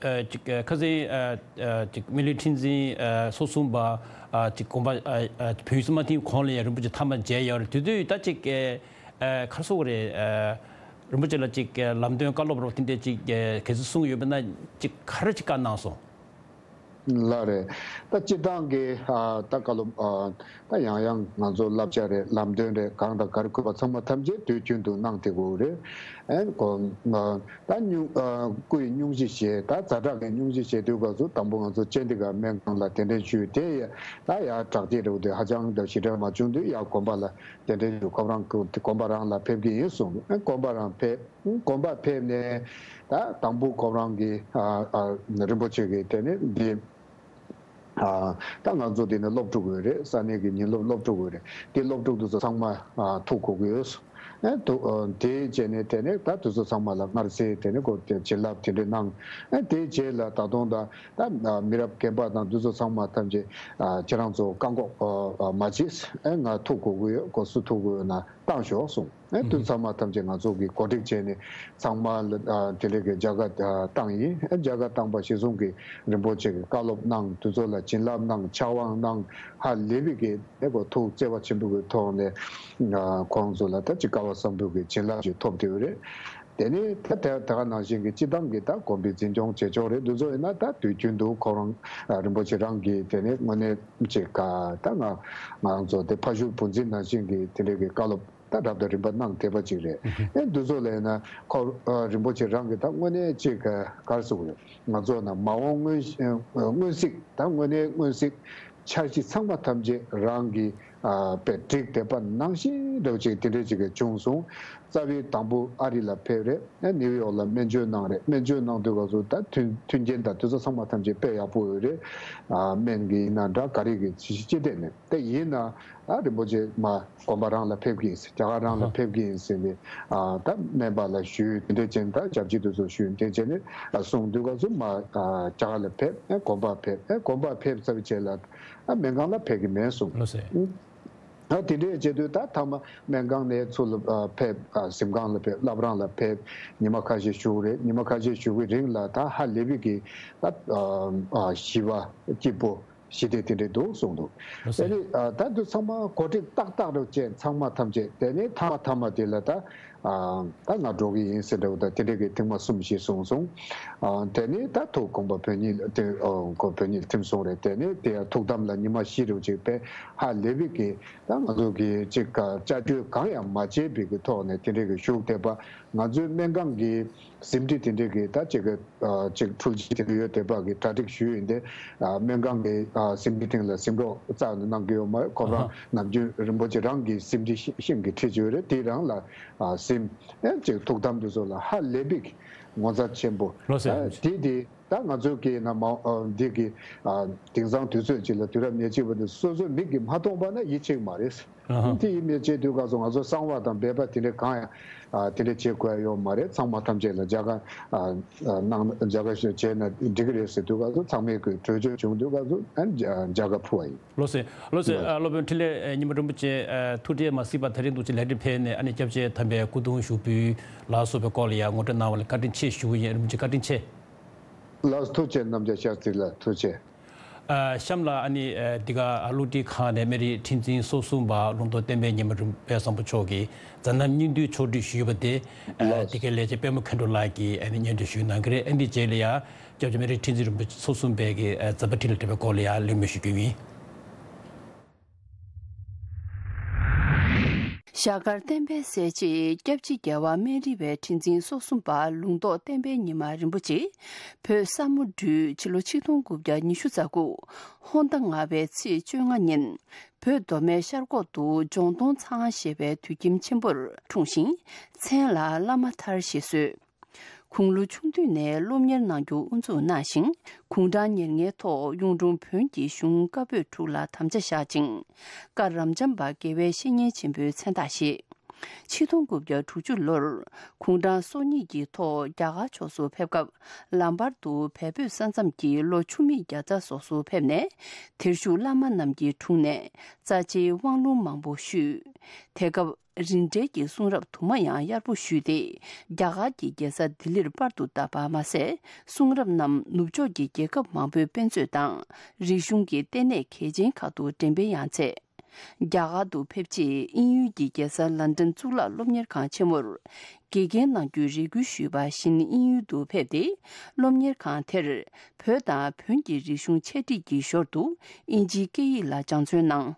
ཨ་ཅིག་ཨ་ཁ་སང་ཨ་ཨ་ཅིག་སྨན་རིའི་ཁྲི་འཛིན་ཨ་སོ་གསུམ་པ་ཨ་ཅིག་དགོངས་པ་ཨ་ཨ་བོད་ཡིག་སྲིད་མ་ཐིམ་གོང་ལ་ཡང་རིན་པོ་ཆེ་མཐའ་མ་མཇལ་ཡོད་རེད། དེ་དུས་ད་ཅིག་ཨ་ཨ་ག་རེ་ཟེར་དགོས་རེད། ཨ་རིན་པོ་ཆེ་ལ་ཅིག་ཨ་ལམ་སྟོན་བཀའ་སློབ་རོགས་དེ་འདྲ་ཅིག་ཨ་གལ་སྲིད་གསུང་ཡོད་པ་ན་ཅིག་ག་རེ་ཅིག་བཀའ་གནང་སོང་། ལགས་རེད། ད་སྤྱིར་བཏང་གི་ཨ་ད་བཀའ་སློབ་ཨ་ད་ཡང་ཡང་ང་ཚོ་བསླབ་བྱ་རེད་ལམ་སྟོན་རེད་གང་དང་ག་རེ་དགོས་པ་ཚང་མ་ཐམས་ཅད་དུས་རྒྱུན་དུ་གནང་བསྡད་དགོས་རེད། ཨེ་གོ་ཨ་ད་སྙུང་ཨ་སྐུ་ཡི་སྙུང་གཞི་བཞེས་ད་ཛ་དྲག་གི་སྙུང་གཞི་བཞེས་དུས་སྐབས་སུ་དང་པོ་ང་ཚོ་ཅན་ཏི་ཀ་སྨན་ཁང་ལ་གདན་འདྲེན་ཞུས་དེ་ཡ་ད་ཡ་དྲག་སྐྱེད་རེད་དེ་ཧ་ཅང་ད་ཞེ་དྲག་མ་བྱུང་དུས་ཡ་དགོན་པ་ལ་གདན་འདྲེན་ཞུས་ཁོ་རང་དགོན་པ་རང་ལ་ཕེབས་ཀྱི་ཡིན་གསུངས། ཨེ་དགོན་པ་རང་ཕེབས། དགོན་པ་ཕེབས་ནས་ད་དང་པོ་ཁོ་རང་གི་ཨ་ཨ་རིན་པོ་ཆེ་གི་དེ་ནས་འདི་ཨ་ད་ང་ཚོ་དེ་ནས་སློབ་ཕྲུག་ཡོད་རེད། ས་གནས་ཀྱི་ཉིན་སློབ་སློབ་ཕྲུག་ཡོད་རེད། དེ་སློབ་ཕྲུག་དེ་ཚོ་ཚང་མ་ཨ་ཐུག་དགོས་ཀྱི་ཡོད། ཨ་ཐུག་ཨ་དེ་བྱས་ནས་དེ་ནས་ད་དེ་ཚོ་ཚང་མ་ལ་མངར་ཟས་དེ་ནས་ཁོ་དེ་བྱིན་རླབས་དེ་འདྲ་གནང་། ཨ་དེ་རྗེས་ལ་ད་དུང་ད་ད་མི་རབས་རྒན་པ་དང་དེ་ཚོ་ཚང་མ་ཐམས་ཅད་ཨ་ཁྱེད་རང་ཚོ་བཀག་འགོག་ཨ་ཨ་མ་བྱེད། ཨ་ང་ཐུག་དགོས་ཀྱི་ཡོད། ཁོ་སུ་ཐུག་དགོས་ཡོད་ན། བཏང་ཤོག་གསུངས། ཨེ་དུས་ཚང་མ་ཐམས་ཅད་ང་ཚོ་གིས་གོ་སྒྲིག་བྱས་ནས་ཚང་མ་ལ་ཨ་དེ་ལས་ཀྱི་མཇལ་ཁ་ཨ་བཏང་ཡིན། ཨེ་མཇལ་ཁ་བཏང་པ་གཞིར་བཟུང་གིས་རིན་པོ་ཆེ་གིས་བཀའ་སློབ་གནང་། དུས་ཚོད་ལ་བྱིན་རླབས་གནང་། ཕྱག་དབང་གནང་། ཧ་ལས་པའི་གི་ཨེ་གོ་ཐུགས་བརྩེ་བ་ཆེན་པོ་གི་ཐོག་ནས་ཨ་ཁོང་ཚོ་ལ་ད་ཅི་སྐལ་བ་བཟང་པོ་གི་བྱིན་རླབས་ཅིག་ཐོབ་བསྡད་ཡོད་རེད། དེ་ནས་ད་དེ་དེ་ག་ནང་བཞིན་གྱི་སྤྱི་བཏང་གི་ད་དགོན་པའི་འཛིན་སྐྱོང་བྱེད་ཕྱོགས་རེད། འདི་ཚོ་ཡིན་ན་ད་དུས་རྒྱུན་དུ་ཁོ་རང་ཨ་རིན་པོ་ཆེ་རང་གིས་དེ་ནས་དངོས་གནས་ཅིག་ག་ད་ང་ང་རང་ཚོ་དེ་ཕ་ཤུལ་བུ་འཛིན་ནང་བཞིན་གྱི་དེ་འདྲའི་གི་བཀའ་སློབ་ད་རབ་དང་རིམ་པ་གནང་བསྡད་པ་ཅིག་རེད། ཨེ་འདི་ཚོ་ལ་ཡིན་ན་ཁོ་ཨ་རིན་པོ་ཆེ་རང་གིས་ད་དངོས་གནས་ཅིག་ག་ག་རེ་ཟེར་དགོས་རེད། ང་ཚོ་ན་མ་འོངས་སྔོན་ཨ་སྔོན་གཟིགས་ད་དངོས་གནས་སྔོན་གཟིགས་འཆར་གཞི་ཚང་མ་ཐམས་ཅད་རང་གིས་ཨ་དཔེ་བསྒྲིགས་བསྡད་པ་ནང་བཞིན་འདྲ་བོ་ཅིག་དེ་འདྲ་ཅིག་གི་བྱུང་སོང་། རྩ་བའི་དང་པོ་ཨ་རི་ལ་ཕེབས་རེད། ཨ་ནིའུ་ཡོག་ལ་སྨན་བཅོས་གནང་རེད། སྨན་བཅོས་གནང་དུས་སྐབས་སུ་ད་མཐུན་མཐུན་རྐྱེན་དང་དེ་ཚོ་ཚང་མ་ཐམས་ཅད་དཔེ་ཡག་པོ་ཡོད་རེད། ཨ་སྨན་གྱི་ཡིན་ན་འདྲ་ག་རེ་གི་ཅི་ཅི་སྟེ་ནས་དེ་ཡིན་ན་ཨ་རིན་པོ་ཆེ་མ་དགོན་པ་རང་ལ་ཕེབས་ཀྱི་ཡིན་ཟེར། རྒྱ་གར་རང་ལ་ཕེབས་ཀྱི་ཡིན་ཟེར་ནས་ཨ་ད་སྨན་པ་ལ་ཞུས། དེ་འདྲ་བྱས་ནས་ད་ཞབས་ཕྱི་དེ་ཚོ་ཞུས། དེ་བྱས་ནས་ཨ་གསུངས་དུས་སྐབས་སུ་མ་ཨ་རྒྱ་གར་ལ་ཕེབས། ཨ་དགོན་པ་ཕེབས། ཨ་དགོན་པ་ཕེབས་ཚར་བའི་རྗེས་ལ་ཨ་སྨན་ཁང་ལ་ཕེབས་ཀྱི་མེད་གསུངས། ལགས་སེ། ཨུ། ད་དེ་འདྲའི་བྱེད་དུས་ད་མཐའ་མ་སྨན་ཁང་ནས་ཚུར་ལ་ཨ་ཕེབས། ཨ་གཟིམ་ཁང་ལ་ཕེབས། བླ་བྲང་ལ་ཕེབས། ཉི་མ་ཁ་ཤས་བཞུགས་རེད། ཉི་མ་ཁ་ཤས་བཞུགས་པའི་རིང་ལ་ད་ཧ་ལས་པའི་གི་ད་ཨ་ཨ་ཞི་བ་སྐྱིད་པོ་ཞི་བདེ་དེ་འདྲའི་འདུག་གསུངས་འདུག། ལགས་སོ། དེ་ནི་ཨ་ད་དུ་ཚང་མ་གོ་སྒྲིག་ཏག་ཏག་རེད་བྱས། ཚང་མ་ཐམས་ཅད། དེ་ནི་མཐའ་མ་མཐའ་མ་དེ་ལ་ད་ཨ་ད་ང་འགྲོ་གི་ཡིན་ཟེར་འདྲ་བོ། ད་དེ་འདྲའི་གི་ཐེངས་མ་གསུམ་བཞི་གསུངས་སོང་། ཨ་དེ་ནི་ད་ཐུགས་དགོངས་པ་བོད་ཉིད་དེ་ཨ་གོ་བོད་ཉིད་ཐིམ་སོང་རེད། དེ་ནི་དེ་ཡང་ཐུགས་དམ་ལ་ཉི་མ་བཞི་རེ་བྱས་པས་ཧ་ལས་པའི་གི་ད་ང་ཚོ་གི་ཅིག་ག་བཅའ་བཅོས་གང་ཡང་མ་བྱས་པའི་གི་ཐོག་ནས་དེ་འདྲའི་གི་བཞུགས་བསྡད་པ། ང་ཚོའི་སྨན་ཁང་གི་ཟིན་བྲིས་དེ་འདྲའི་གི་ད་ཅིག་གི་ཨ་ཅིག་འཕྲུལ་ཆས་དེ་འདྲ་ཡོད་བསྡད་པ་གི་གྲ་སྒྲིག་ཞུས་ཡིན་ཏེ། ཨ་སྨན་ཁང་གི་ཨ་ཟིན་བྲིས་སྟེང་ལ་ཟིན་གྲོགས་རྩ་ནས་གནང་གི་ཡོད་མ་རེད། ཁོ་རང་ཨ་ནམ་རྒྱུན་རིན་པོ་ཆེ་རང་གི་ཟིན་བྲིས་ཤིང་ཤིང་གི་ཁྲིད་ཀྱི་ཡོད་རེད། དེ་རང་ལ་ཨ་ཟིན་ཨེ་ཅིག་ཐུགས་དམ་དེ་ཚོ་ལ་ཧ་ལས་པའི་གི་ངོ་མཚར་ཆེན་པོ། ལགས་སོ། ཨ་དེ་དེ་ད་ང་ཚོ་གི་ན་མ་ཨ་འདི་གི་ཨ་དེང་སང་དུས་ཚོད་ཅིག་ལ་དུས་རབས་ཉེར་གཅིག་པ་འདི་སོ་སོའི་མིག་གིས་མ་མཐོང་པ་ན་ཡིད་ཆེས་མ་རེད། ཨ་ཧ། དེ་ཡིན་མེད་བྱས་དུས་སྐབས་སུ་ང་ཚོ་གསང་བ་དང་སྦས་པ་དེ་འདྲ་གང་ཡང་ཨ་དེ་འདྲ་བྱེད་དགོས་ཡ་ཡོད་མ་རེད། ཚང་མ་ཐམས་ཅད་ལ་མཇལ་ཁ་ཨ་ཨ་གནང་མཇལ་ཁ་ཞིག་བྱས་ན་འགྲིག་གི་རེད་ཟེར་དུས་སྐབས་སུ་ཚང་མས་གི་གྲོས་ཆོད་བྱུང་དུས་སྐབས་སུ་ཨ་མཇལ་ཁ་ཕུལ་བ་ཡིན། ལགས་སོ། ལགས་སོ། ལགས། ཨ་སློབ་དཔོན་འཕྲིན་ལས་ཨ་ཉི་མ་རིན་པོ་ཆེ་ཨ་ཐུགས་བྲེལ་མ་སྲིད་པ་ད་རིང་འདུག་ཅིག་ལས་འབྲས་ཕེབས་ནས་ཨ་ནི་སྐྱབས་རྗེ་དམ་པའི་སྐུ་གདུང་ཞུགས་འབུལ་ལ་སོགས་པའི་སྐོར་ལ་ཡང་ངོ་སྤྲོད་གནང་བ་ལ་བཀའ་དྲིན་ཆེ་ཞུ་གི་ཡིན། རིན་པོ་ཆེ་བཀའ་དྲིན་ཆེ། ལགས་ཐུགས་རྗེ་ཆེ། རྣམ་རྒྱལ་ཤར་རྩིས་ལགས་ཐུགས་རྗེ་ཆེ། ཨ་གཤམ་ལ་ཨ་ནི་ཨ་འདི་ག་ཨ་སློབ་ཁྲིད་ཁང་ནས་སྨན་རིའི་ཁྲི་འཛིན་སོ་གསུམ་པ་ལུང་རྟོགས་བསྟན་པའི་ཉི་མ་རིན་པོ་དཔལ་བཟང་པོ་མཆོག་གིས་མཛད་རྣམ་སྙིང་བསྡུས་ཕྱོགས་བསྒྲིགས་ཞུས་པ་དེ་ཨ་ལགས། འདི་གའི་ལས་བྱེད་པད་མ་མཁའ་འགྲོ་ལགས་ཀྱིས་ཨ་ནི་སྙན་སྒྲོན་ཞུས་གནང་གི་རེད། ཨ་འདི་རྗེས་ལ་ཡང་སྐྱབས་རྗེ་སྨན་རིའི་ཁྲི་འཛིན་རིན་པོ་ཆེ་སོ་གསུམ་པའི་གི་ཨ་མཛད་པ་འཕྲིན་ལས་སྒྲོལ་མའི་སྐོར་ལ་ཡང་གླེང་མོལ་ཞུ་རྒྱུ་ཡིན། ཞྭ་དཀར་བསྟན་པའི་སྲས་བཅས་སྐྱབས་རྗེ་རྒྱལ་བ་སྨན་རི་བའི་ཁྲི་འཛིན་སོ་གསུམ་པ་ལུང་རྟོགས་བསྟན་པའི་ཉི་མ་རིན་པོ་ཆེ་བོད་ས་མོ་སྦྲུལ་ཕྱི་ལོ་ཆིག་སྟོང་དགུ་བརྒྱ་ཉི་ཤུ་རྩ་དགུ་ཧོར་ཟླ་ལྔ་པའི་ཚེས་བཅོ་ལྔ་ཉིན་བོད་མདོ་སྨད་ཤར་ཁོག་ཏུ་ལྗོངས་སྟོང་ཚང་ཞེས་པའི་དུད་ཁྱིམ་ཆེན་པོར་འཁྲུངས་ཤིང་མཚན་ལ་བླ་མ་མཐར་ཞེས་གསོལ། དགུང་ལོ་ཆུང་དུས་ནས་སློབ་གཉེར་གནང་རྒྱུ་དབུ་འཛུགས་གནང་ཞིང་། དགུང་གྲངས་ཉེར་ལྔའི་ཐོག་གཡུང་དྲུང་བོན་གྱི་གཞུང་བཀའ་པོད་དྲུག་ལ་དམ་བཅའ་བཞག་ཅིང་། བཀའ་རབ་འབྱམས་པ་དགེ་བའི་བཤེས་གཉེན་ཆེན་པོའི་མཚན་རྟགས་བཞེས། ཆིག་སྟོང་དགུ་བརྒྱ་དྲུག་ཅུ་ལོར་དགུང་གྲངས་སོ་གཉིས་ཀྱི་ཐོག་རྒྱ་གར་ཕྱོགས་སུ་ཕེབས་སྐབས། ལམ་བར་དུ་བལ་བོད་ས་མཚམས་ཀྱི་ལོ་ཆུ་མིག་བརྒྱ་རྩ་སོགས་སུ་ཕེབས་ནས། དེར་བཞུགས་བླ་མ་རྣམས་ཀྱི་དྲུང་ནས་རྩ་ཆེའི་དབང་ལུང་མང་པོ་ཞུས། དེ་སྐབས། རིན་བྲལ་གྱི་གསུང་རབ་དུ་མ་ཡང་ཡར་པོ་ཞུས་ཏེ། རྒྱ་གར་གྱི་རྒྱལ་ས་ལྡི་ལིར་པར་དུ་བཏབ་པ་མ་ཟད། གསུང་རབ་རྣམས་ནུབ་ཕྱོགས་ཀྱི་རྒྱལ་ཁབ་མང་པོའི་དཔེ་མཛོད་དང་། རིག་གཞུང་གི་ལྟེ་གནས་གལ་ཆེན་ཁག་ཏུ་འགྲེམས་སྤེལ་ཡང་མཛད། རྒྱ་གར་དུ་ཕེབས་རྗེས་དབྱིན་ཡུལ་གྱི་རྒྱལ་ས་ལན་ཀྲན་གཙུག་ལག་སློབ་གཉེར་ཁང་ཆེན་མོར་དགེ་རྒན་གནང་རྒྱུའི་རེ་སྐུལ་ཞུས་པ་བཞིན་དབྱིན་ཡུལ་དུ་ཕེབས་ཏེ། སློབ་གཉེར་ཁང་དེར་བོད་དང་བོན་གྱི་རིག་གཞུང་འཆད་ཁྲིད་ཀྱི་ཞོར་དུ་དབྱིན་ཇིའི་སྐད་ཡིག་ལ་སྦྱང་བརྩོན་གནང་།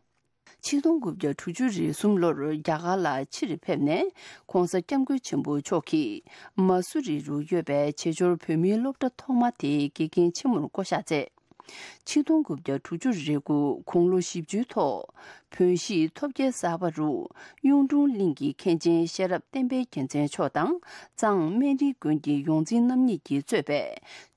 ཆིག་སྟོང་དགུ་བརྒྱ་དྲུག་ཅུ་རེ་གསུམ་ལོར་རྒྱ་གར་ལ་ཕྱིར་ཕེབས་ནས། ྋགོང་ས་ྋསྐྱབས་མགོན་ཆེན་པོ་མཆོག་གིས་མ་སུ་རི་རུ་ཡོད་པའི་བྱེས་འབྱོར་བོད་མིའི་སློབ་གྲྭ་ཐོག་མ་དེའི་དགེ་རྒན་ཆེན་མོར་བསྐོ་གཞག་མཛད། ཆིག་སྟོང་དགུ་བརྒྱ་དྲུག་ཅུ་རེ་དགུ་དགུང་ལོ་བཞི་བཅུའི་ཐོག་བོན་གཞིས་ཐོབ་རྒྱལ་གསར་པ་རུ་གཡུང་དྲུང་གླིང་གི་མཁན་ཆེན་ཤེས་རབ་བསྟན་པའི་རྒྱལ་མཚན་མཆོག་དང་། གཙང་སྨན་རིའི་དགོན་གྱི་ཡོངས་འཛིན་རྣམ་གཉིས་ཀྱིས་གཙོས་པའི་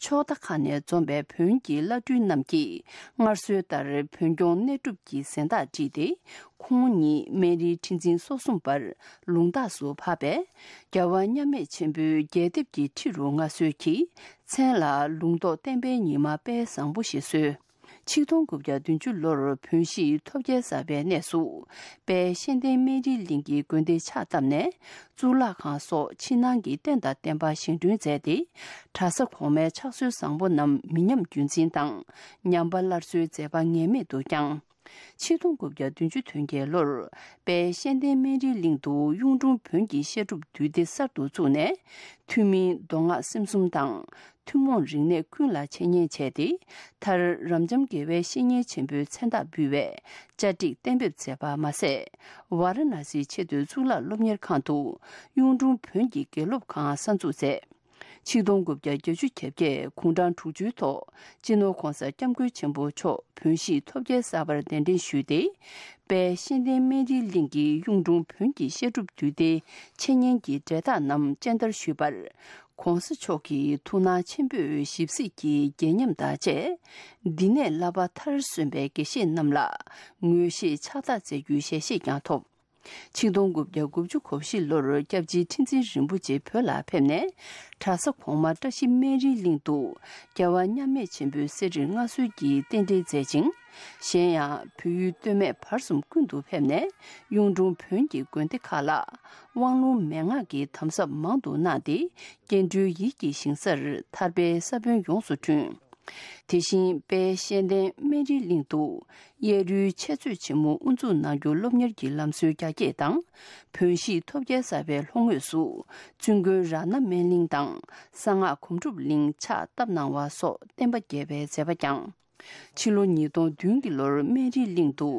ཕྱོགས་མཐའ་ཁག་ནས་འཛོམས་པའི་བོན་གྱི་བླ་སྤྲུལ་རྣམས་ཀྱིས་སྔར་སྲོལ་ལྟར་བོན་སྐྱོང་གནས་སྒྲུབ་ཀྱི་གཟེངས་རྟགས་བསྒྲིགས་ཏེ། ཁོང་ཉིད་སྨན་རིའི་ཁྲི་འཛིན་སོ་གསུམ་པར་ལུང་རྟགས་སུ་ཕབ་པས། རྒྱལ་བ་མཉམ་མེད་ཆེན་པོའི་རྒྱས་འདེབས་ཀྱི་ཁྲི་རུ་མངའ་གསོལ་གྱིས། མཚན་ལ་ལུང་རྟོགས་བསྟན་པའི་ཉི་མ་དཔལ་བཟང་པོ་ཞེས་གསོལ། ཆིག་སྟོང་དགུ་བརྒྱ་བདུན་ཅུ་ལོར་བོན་གཞིས་ཐོབ་རྒྱལ་གསར་པའི་གནས་སུ། དཔལ་གཤེན་བསྟན་སྨན་རིའི་གླིང་གི་དགོན་སྡེ་ཕྱག་བཏབ་ནས། གཙུག་ལག་ཁང་སོགས་ཕྱི་ནང་གི་རྟེན་དང་བརྟེན་པ་བཞེངས་སྐྲུན་མཛད་དེ། གྲྭ་ས་གོང་མའི་ཕྱག་སྲོལ་བཟང་པོ་རྣམས་མི་ཉམས་རྒྱུན་འཛིན་དང་། ཉམས་པ་སླར་གསོའི་མཛད་པ་ངེས་མེད་དུ་བསྐྱངས། ཆིག་སྟོང་དགུ་བརྒྱ་བདུན་ཅུ་དོན་བརྒྱད་ལོར། དཔལ་གཤེན་བསྟན་སྨན་རིའི་གླིང་དུ་གཡུང་དྲུང་བོན་གྱི་བཤད་སྒྲུབ་འདུས་སྡེ་གསར་དུ་བཙུགས་ནས། ཐུན་མིན་མདོ་སྔགས་སེམས་གསུམ་དང་། ཐུན་མོང་རིག་གནས་ཀུན་ལ་འཆད་ཉན་བྱས་ཏེ། མཐར་རབ་འབྱམས་དགེ་བའི་བཤེས་གཉེན་ཆེན་པོའི་མཚན་རྟགས་འབུལ་བའི་བཅའ་སྒྲིག་གཏན་འབེབས་མཛད་པ་མ་ཟད། ཝཱ་ར་ཎ་སིའི་ཆེས་མཐོའི་གཙུག་ལག་སློབ་གཉེར་ཁང་དུ་གཡུང་དྲུང་བོན་གྱི་དགེ་སློབ་ཁང་གསར་འཛུགས་མཛད། ཆིག་སྟོང་དགུ་བརྒྱ་བརྒྱད་ཅུ་གྱ་བརྒྱད་དགུང་གྲངས་དྲུག་ཅུའི་ཐོག་སྤྱི་ནོར་༧གོང་ས་༧སྐྱབས་མགོན་ཆེན་པོ་མཆོག་བོན་གཞིས་ཐོབ་རྒྱལ་གསར་པར་གདན་འདྲེན་ཞུས་ཏེ། དཔལ་གཤེན་བསྟན་སྨན་རིའི་གླིང་གི་གཡུང་དྲུང་བོན་གྱི་བཤད་སྒྲུབ་འདུས་སྡེའི་འཆད་ཉན་གྱི་འབྲས་རྟགས་རྣམས་སྤྱན་བསྟར་ཞུས་པར། ྋགོང་ས་མཆོག་གིས་ཐུགས་སྣང་ཆེན་པོས་ཞིབ་གཟིགས་ཀྱིས་དགྱེས་ཉམས་དང་བཅས། འདི་ནས་བསླབ་པ་མཐར་སོན་པའི་དགེ་བཤེས་རྣམས་ལ་ངོས་བཞེས་ཕྱག་རྟགས་མཛད་རྒྱུའི་ཞལ་བཞེས་ཀྱང་ཐོབ། ཆིག་སྟོང་དགུ་བརྒྱ་དགུ་བཅུ་གོ་བཞི་ལོར་སྐྱབས་རྗེ་ཁྲི་འཛིན་རིན་པོ་ཆེ་བོད་ལ་ཕེབས་ནས། གྲྭ་ས་གོང་མ་བཀྲ་ཤིས་སྨན་རིའི་གླིང་དུ་རྒྱལ་བ་མཉམ་མེད་ཆེན་པོའི་གསེར་བྲིས་མངའ་གསོལ་གྱི་རྟེན་འབྲེལ་མཛད་ཅིང་། གཞན་ཡང་བོད་ཡུལ་སྟོད་སྨད་བར་གསུམ་ཀུན་ཏུ་ཕེབས་ནས། གཡུང་དྲུང་བོན་གྱི་དགོན་སྡེ་ཁག་ལ་དབང་ལུང་མན་ངག་གི་དམ་ཟབ་མང་དུ་གནང་སྟེ། སྐྱེ་འགྲོའི་ཡིད་ཀྱི་ཞིང་སར་ཐར་པའི་ས་བོན་ཡོངས་སུ་བསྐྲུན། དེ་བཞིན་དཔལ་གཤེན་བསྟན་སྨན་རིའི་གླིང་དུ་གཡས་རུའི་འཆད་རྩོད་ཆེན་མོ་དབུ་འཛུགས་གནང་རྒྱུ་སློབ་གཉེར་གྱི་ལམ་སྲོལ་རྒྱ་སྐྱེད་དང་། བོན་གཞིས་ཐོབ་རྒྱལ་གསར་པའི་ལྷོ་ངོས་སུ་བཙུན་དགོན་རཏྣ་སྨན་གླིང་དང་གསང་སྔགས་སྒོམ་སྒྲུབ་གླིང་ཕྱག་བཏབ་གནང་བ་སོགས་བསྟན་པ་རྒྱས་པའི་མཛད་པ་བསྐྱངས། ཕྱི་ལོ་ཉིས་སྟོང་བདུན་གྱི་ལོར་སྨན་རིའི་གླིང་དུ་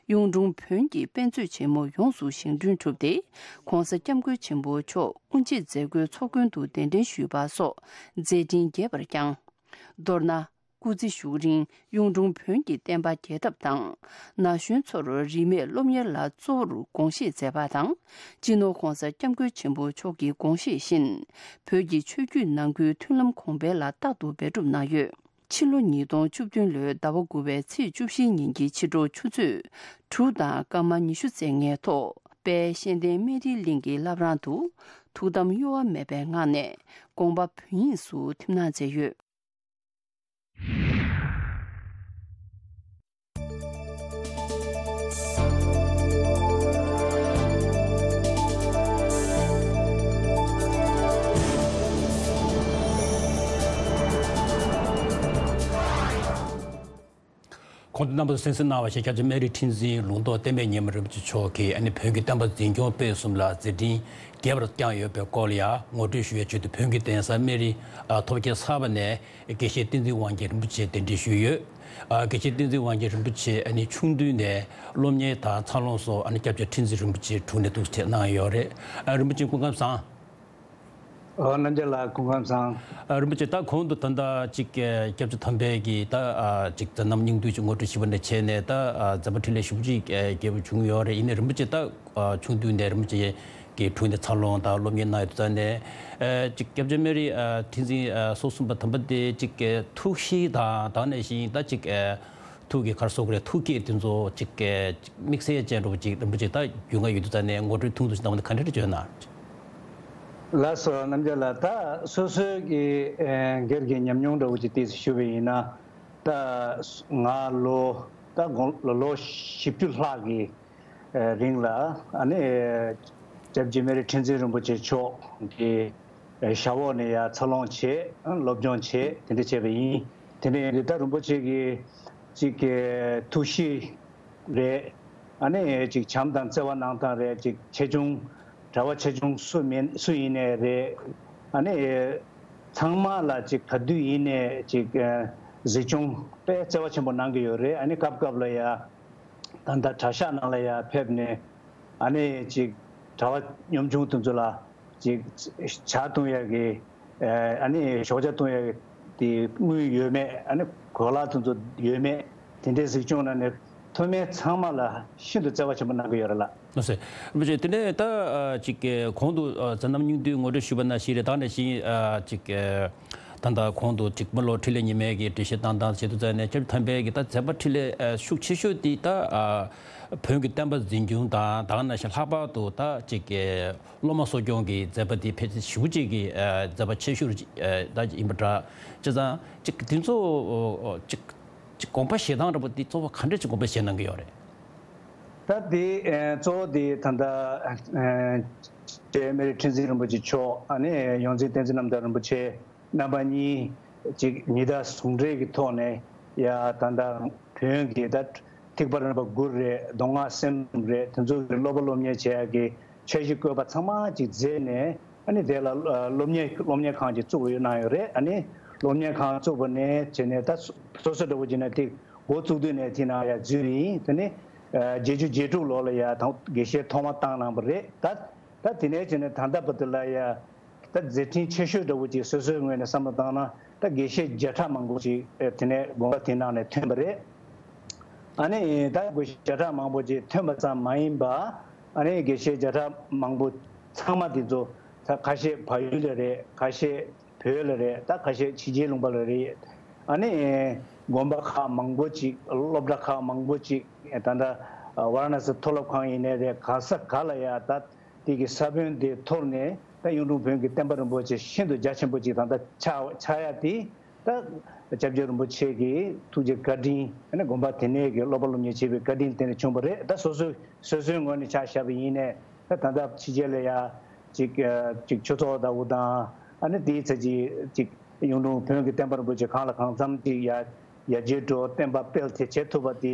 གཡུང་དྲུང་བོན་གྱི་དཔེ་མཛོད་ཆེན་མོ་ཡོངས་སུ་བཞེངས་སྐྲུན་གྲུབ་སྟེ། ྋགོང་ས་ྋསྐྱབས་མགོན་ཆེན་པོ་མཆོག་དབུ་འབྱེད་མཛད་སྒོའི་ཚོགས་མགོན་དུ་གདན་འདྲེན་ཞུས་པ་སོགས་མཛད་འཕྲིན་རྒྱས་པར་བསྐྱངས། མདོར་ན། སྐུ་ཚེ་བཞུགས་རིང་གཡུང་དྲུང་བོན་གྱི་བསྟན་པ་རྒྱས་ཐབས་དང་། ན་གཞོན་ཚོར་རིས་མེད་སློབ་གཉེར་ལ་གཙོ་བོར་དགོངས་བཞེས་མཛད་པ་དང་། སྤྱི་ནོར་ྋགོང་ས་ྋསྐྱབས་མགོན་ཆེན་པོ་མཆོག་གི་དགོངས་བཞེད་བཞིན། བོད་ཀྱི་ཆོས་བརྒྱུད་ནང་ཁུལ་མཐུན་ལམ་གོང་འཕེལ་ལ་རྟག་ཏུ་འབད་སྒྲུབ་གནང་ཡོད། ཕྱི་ལོ་ཉིས་སྟོང་བཅུ་བདུན་ལོའི་ཟླ་བ་དགུ་པའི་ཚེས་བཅུ་བཞིའི་ཉིན་གྱི་ཕྱི་དྲོ་ཆུ་ཚོད་དྲུག་དང་སྐར་མ་ཉི་ཤུ་རྩ་ལྔའི་ཐོག་དཔལ་གཤེན་བསྟན་སྨན་རིའི་གླིང་གི་བླ་བྲང་དུ་ཐུགས་དམ་གཡོ་བ་མེད་པའི་ངང་ནས་དགོངས་པ་བོན་དབྱིངས་སུ་ཐིམ་གནང་མཛད་ཡོད། གོང་དུ་རྣམ་པ་ཚོ་གསན་གཟིགས་གནང་བ་བཞིན་སྐྱབས་རྗེ་སྨན་རིའི་ཁྲི་འཛིན་ལུང་རྟོགས་བསྟན་པའི་ཉི་མ་རིན་པོ་ཆེ་མཆོག་གིས་ཨ་ནི་བོན་གྱི་བསྟན་པ་འཛིན་སྐྱོང་སྤེལ་གསུམ་ལ་མཛད་འཕྲིན་རྒྱས་པར་བསྐྱངས་ཡོད་པའི་སྐོར་ལ་ཡང་ངོ་སྤྲོད་ཞུ་བའི་ཆེད་དུ་བོན་གྱི་གདན་ས་སྨན་རི་ཨ་ཐོབ་རྒྱལ་གསར་པ་ནས་དགེ་བཤེས་བསྟན་འཛིན་དབང་རྒྱལ་རིན་པོ་ཆེ་གདན་འདྲེན་ཞུས་ཡོད། ཨ་དགེ་བཤེས་བསྟན་འཛིན་དབང་རྒྱལ་རིན་པོ་ཆེ་ཨ་ནི་ཆུང་དུས་ནས་སློབ་གཉེར་དང་འཚར་ལོངས་སོགས་ཨ་ནི་སྐྱབས་རྗེ་ཁྲི་འཛིན་རིན་པོ་ཆེའི་དྲུང་ནས་ཐུགས་སུ་ཆེད་གནང་ཡོད་རེད། ཨ་རིན་པོ་ཆེ་སྐུ་ཁམས་བཟང་། ཨོ་རྣམ་རྒྱལ་ལགས་སྐུ་ཁམས་བཟང་། ཨ་རིན་པོ་ཆེ་ད་གོང་དུ་ད་ལྟ་ཅིག་སྐྱབས་རྗེ་དམ་པས་ཀྱིས་ད་ཅིག་མཛད་རྣམ་སྙིང་བསྡུས་ཅིག་ངོ་སྤྲོད་ཞུས་པ་ནས་བྱས་ནས་ད་མཛད་པ་འཕྲིན་ལས་ཞེ་པོ་ཅིག་རྒྱས་པོ་བྱུང་ཡོད་རེད། ཡིན་ནའི་རིན་པོ་ཆེ་ད་ཆུང་དུས་ནས་རིན་པོ་ཆེ་གི་དྲུང་ནས་འཚར་ལོངས་དང་སློབ་གཉེར་གནང་ཡོད་དུས་ཙང་ནས་ཅིག་སྐྱབས་རྗེ་སྨན་རི་ཁྲི་འཛིན་སོ་གསུམ་པ་དམ་པ་དེ་ཅིག་ཐུགས་གཤིས་དང་ད་ག་ནང་བཞིན་ད་ཅིག་ཐུགས་ཀྱི་ག་རེ་ཟེར་དགོས་རེད། ཐུགས་བསྐྱེད་དེ་ཚོ་ཅིག་གི་དམིགས་བསལ་ཅན་འདྲ་བོ་ཅིག་རིན་པོ་ཆེ་ད་རྒྱུས་མངའ་ཡོད་དུས་ཙང་ནས་ངོ་སྤྲོད་ཐུང་ཐུང་ཞིག་གནང་བ་ནི་ག་འདྲ་རེ་བརྗོད་ན། ལགས་སོ་རྣམ་རྒྱལ་ལགས། ད་སོ་སོའི་གི་ཨེ་སྒེར་གྱི་ཉམས་མྱོང་འདྲ་བོ་ཅིག་ཏོག་ཙམ་ཞུ་བ་ཡིན་ན། ད་ང་ལོ་ད་དགུང་ལོ་བཞི་བཅུ་ལྷག་གི་ཨེ་རིང་ལ་ཨ་ནི་སྐྱབས་རྗེ་སྨན་རི་ཁྲི་འཛིན་རིན་པོ་ཆེ་མཆོག་གི་ཨེ་ཞབས་འོག་ནས་ཡར་འཚར་ལོངས་བྱས། སློབ་སྦྱོང་བྱས། དེ་འདྲ་བྱས་པ་ཡིན། དེ་ནས་ད་རིན་པོ་ཆེ་གི་ཅིག་གི་ཐུགས་གཤིས་རེད། ཨ་ནི་ཅིག་བྱམས་དང་བརྩེ་བ་གནང་སྟངས་རེད། ཅིག་ཆེ་ཆུང་གྲྭ་པ་ཆེ་ཆུང་སུ་མིན་སུ་ཡིན་ནའི་རེད། ཨ་ནི་ཚང་མ་ལ་ཅིག་ག་དུས་ཡིན་ནའི་ཅིག་གཟིགས་སྐྱོང་དཔེ་བརྩེ་བ་ཆེན་པོ་གནང་གི་ཡོད་རེད། ཨ་ནི་སྐབས་སྐབས་ལ་ཡ་ད་ལྟ་གྲྭ་ཤག་ནང་ལ་ཡ་ཕེབས་ནས་ཨ་ནི་ཅིག་གྲྭ་པ་ཉམ་ཆུང་དེ་ཚོ་ལ་ཅིག་ཇ་བཏུང་ཡ་གི་ཨ་ནི་ཞོགས་ཇ་བཏུང་ཡ་གི་དེ་དངུལ་ཡོད་མེད། ཨ་ནི་གོས་ལག་དེ་ཚོ་ཡོད་མེད། དེ་འདྲའི་གཟིགས་སྐྱོང་གནང་ནས་མཐོ་དམན་ཚང་མ་ལ་ཤིན་ཏུ་བརྩེ་བ་ཆེན་པོ་གནང་གི་ཡོད་རེད་ལགས། ལགས་སོ། རིན་པོ་ཆེ་དེ་ནས་ད་ཅིག་གོང་དུ་མཛད་རྣམ་སྙིང་བསྡུས་ངོ་སྤྲོད་ཞུས་པ་ནང་བཞིན་རེད། ད་ནང་བཞིན་ཅིག་ད་ལྟ་གོང་དུ་ཅིག་སྨོན་ལམ་འཕྲིན་ལས་ཉི་མའི་གི་འགྲེལ་བཤད་བཏང་སྟངས་བྱེད་དུས་ཙང་ནས་སྐྱབས་དམ་པའི་གི་ད་མཛད་པ་འཕྲིན་ལས་ཤུགས་ཆེ་ཤོས་དེ་ད་བོན་གྱི་བསྟན་པ་འཛིན་སྐྱོང་དང་ད་ག་ནང་བཞིན་ལྷག་པར་དུ་ད་ཅིག་གི་སློབ་མ་གསོ་སྐྱོང་གི་མཛད་པ་དེ་ཕལ་ཆེར་ཞེ་པོ་ཅིག་གི་མཛད་པ་ཆེ་ཤོས་ད་ཡིན་པ་འདྲ། བྱས་ཙང་ཅིག་དེ་ཚོ་ཅིག་ཅིག་དགོངས་པ་བཞེས་སྟངས་འདྲ་པོ་དེ་གཙོ་བོ་ག་འདྲ་ཅིག་དགོངས་པ་བཞེས་གནང་གི་ཡོད་རེད། ད་དེ་གཙོ་བོ་དེ་ད་ལྟ་སྐྱབས་རྗེ་སྨན་རི་ཁྲི་འཛིན་རིན་པོ་ཆེ་མཆོག་ཨ་ནི་ཡོངས་འཛིན་བསྟན་འཛིན་རྣམ་དག་རིན་པོ་ཆེ་རྣམ་པ་གཉིས་ཅིག་ཉི་ཟླ་ཟུང་འབྲེལ་གྱི་ཐོག་ནས་ཡ་ད་ལྟ་བོན་གྱི་ད་ཐེག་པ་རིམ་པ་དགུ་རེད། མདོ་སྔགས་སེམས་རེད། དེ་ཚོ་གི་སློབ་པ་སློབ་གཉེར་བྱེད་ཡག་གི་འཆར་གཞི་བཀོད་པ་ཚང་མ་ཅིག་མཛད་ནས་ཨ་ནི་དེ་ལ་སློབ་གཉེར་སློབ་གཉེར་ཁང་ཅིག་བཙུགས་ཡོད་གནང་ཡོད་རེད། ཨ་ནི་སློབ་གཉེར་ཁང་བཙུགས་པ་ནས་བྱས་ནས་ད་སོ་སོ་འདྲ་བོ་བྱས་ན་དེ་འགོ་བཙུགས་དུས་ནས་དེ་ནང་ཡ་འཛུལ་ཡིན། དེ་ནི་བརྒྱད་ཅུ་གྱ་དྲུག་ལོ་ལ་ཡ་དང་དགེ་བཤེས་ཐོག་མ་བཏང་གནང་བ་རེད། ད་ད་དེ་ནས་བྱས་ནས་ད་ལྟ་བར་དུ་ལ་ཡ། ད་མཛད་འཕྲིན་ཆེ་ཤོས་འདྲ་བོ་ཅིག་སོ་སོའི་ངོས་ནས་བསམ་བློ་བཏང་ན་ད་དགེ་བཤེས་བརྒྱ་ཕྲག་མང་པོ་ཅིག་དེ་ནས་དགོན་པ་དེ་ནང་ནས་ཐོན་པ་རེད། ཨ་ནི་ད་དགེ་བཤེས་བརྒྱ་ཕྲག་མང་པོ་ཅིག་ཐོན་པ་ཙམ་མ་ཡིན་པ། ཨ་ནི་དགེ་བཤེས་བརྒྱ་ཕྲག་མང་པོ་ཚང་མ་དེ་ཚོ་ད་ཁ་ཤས་བལ་ཡུལ་ལ་རེད། ཁ་ཤས་བོད་ལ་རེད། ད་ཁ་ཤས་ཕྱི་རྒྱལ་ལུང་པ་ལ་རེད། ཨ་ནི་དགོན་པ་ཁག་མང་པོ་ཅིག་སློབ་གྲྭ་ཁག་མང་པོ་ཅིག་ད་ལྟ་ ཝཱ་ར་ཎ་སི་མཐོ་སློབ་ཁང་ཡིན་ནའི་རེད། ག་ས་ག་ལ་ཡ་ད་དེ་གི་ས་བོན་དེ་འཐོར་ནས་ད་གཡུང་དྲུང་བོན་གྱི་བསྟན་པ་རིན་པོ་ཆེ་ཤིན་ཏུ་རྒྱ་ཆེན་པོ་ཅིག་ད་ལྟ་ཆགས་ཆགས་ཡ་དེ། ད་སྐྱབས་རྗེ་རིན་པོ་ཆེ་གི་ཐུགས་རྗེ་བཀའ་དྲིན། ཨ་ནི་དགོན་པ་དེ་ནས་གི་སློབ་པ་སློབ་གཉེར་བྱས་པའི་བཀའ་དྲིན་བརྟེན་ནས་བྱུང་བ་རེད། ད་སོ་སོའི་སོ་སོའི་ངོས་ནས་ཆ་བཞག་པ་ཡིན་ནའི་ད་ད་ལྟ་ཕྱི་རྒྱལ་ལ་ཡ་ཅིག་ཅིག་ཆོས་ཚོགས་ལྟ་བུ་དང་། ཨ་ནི་དེའི་ཚེ་ཅིག་ཅིག་གཡུང་དྲུང་བོན་གྱི་བསྟན་པ་རིན་པོ་ཆེ་གང་ལ་གང་འཚམ་ཅིག་ཡ་ཡར་རྒྱས་འགྲོ། བསྟན་པ་སྤེལ་ཏེ་བྱེད་ཐུབ་པ་དེ་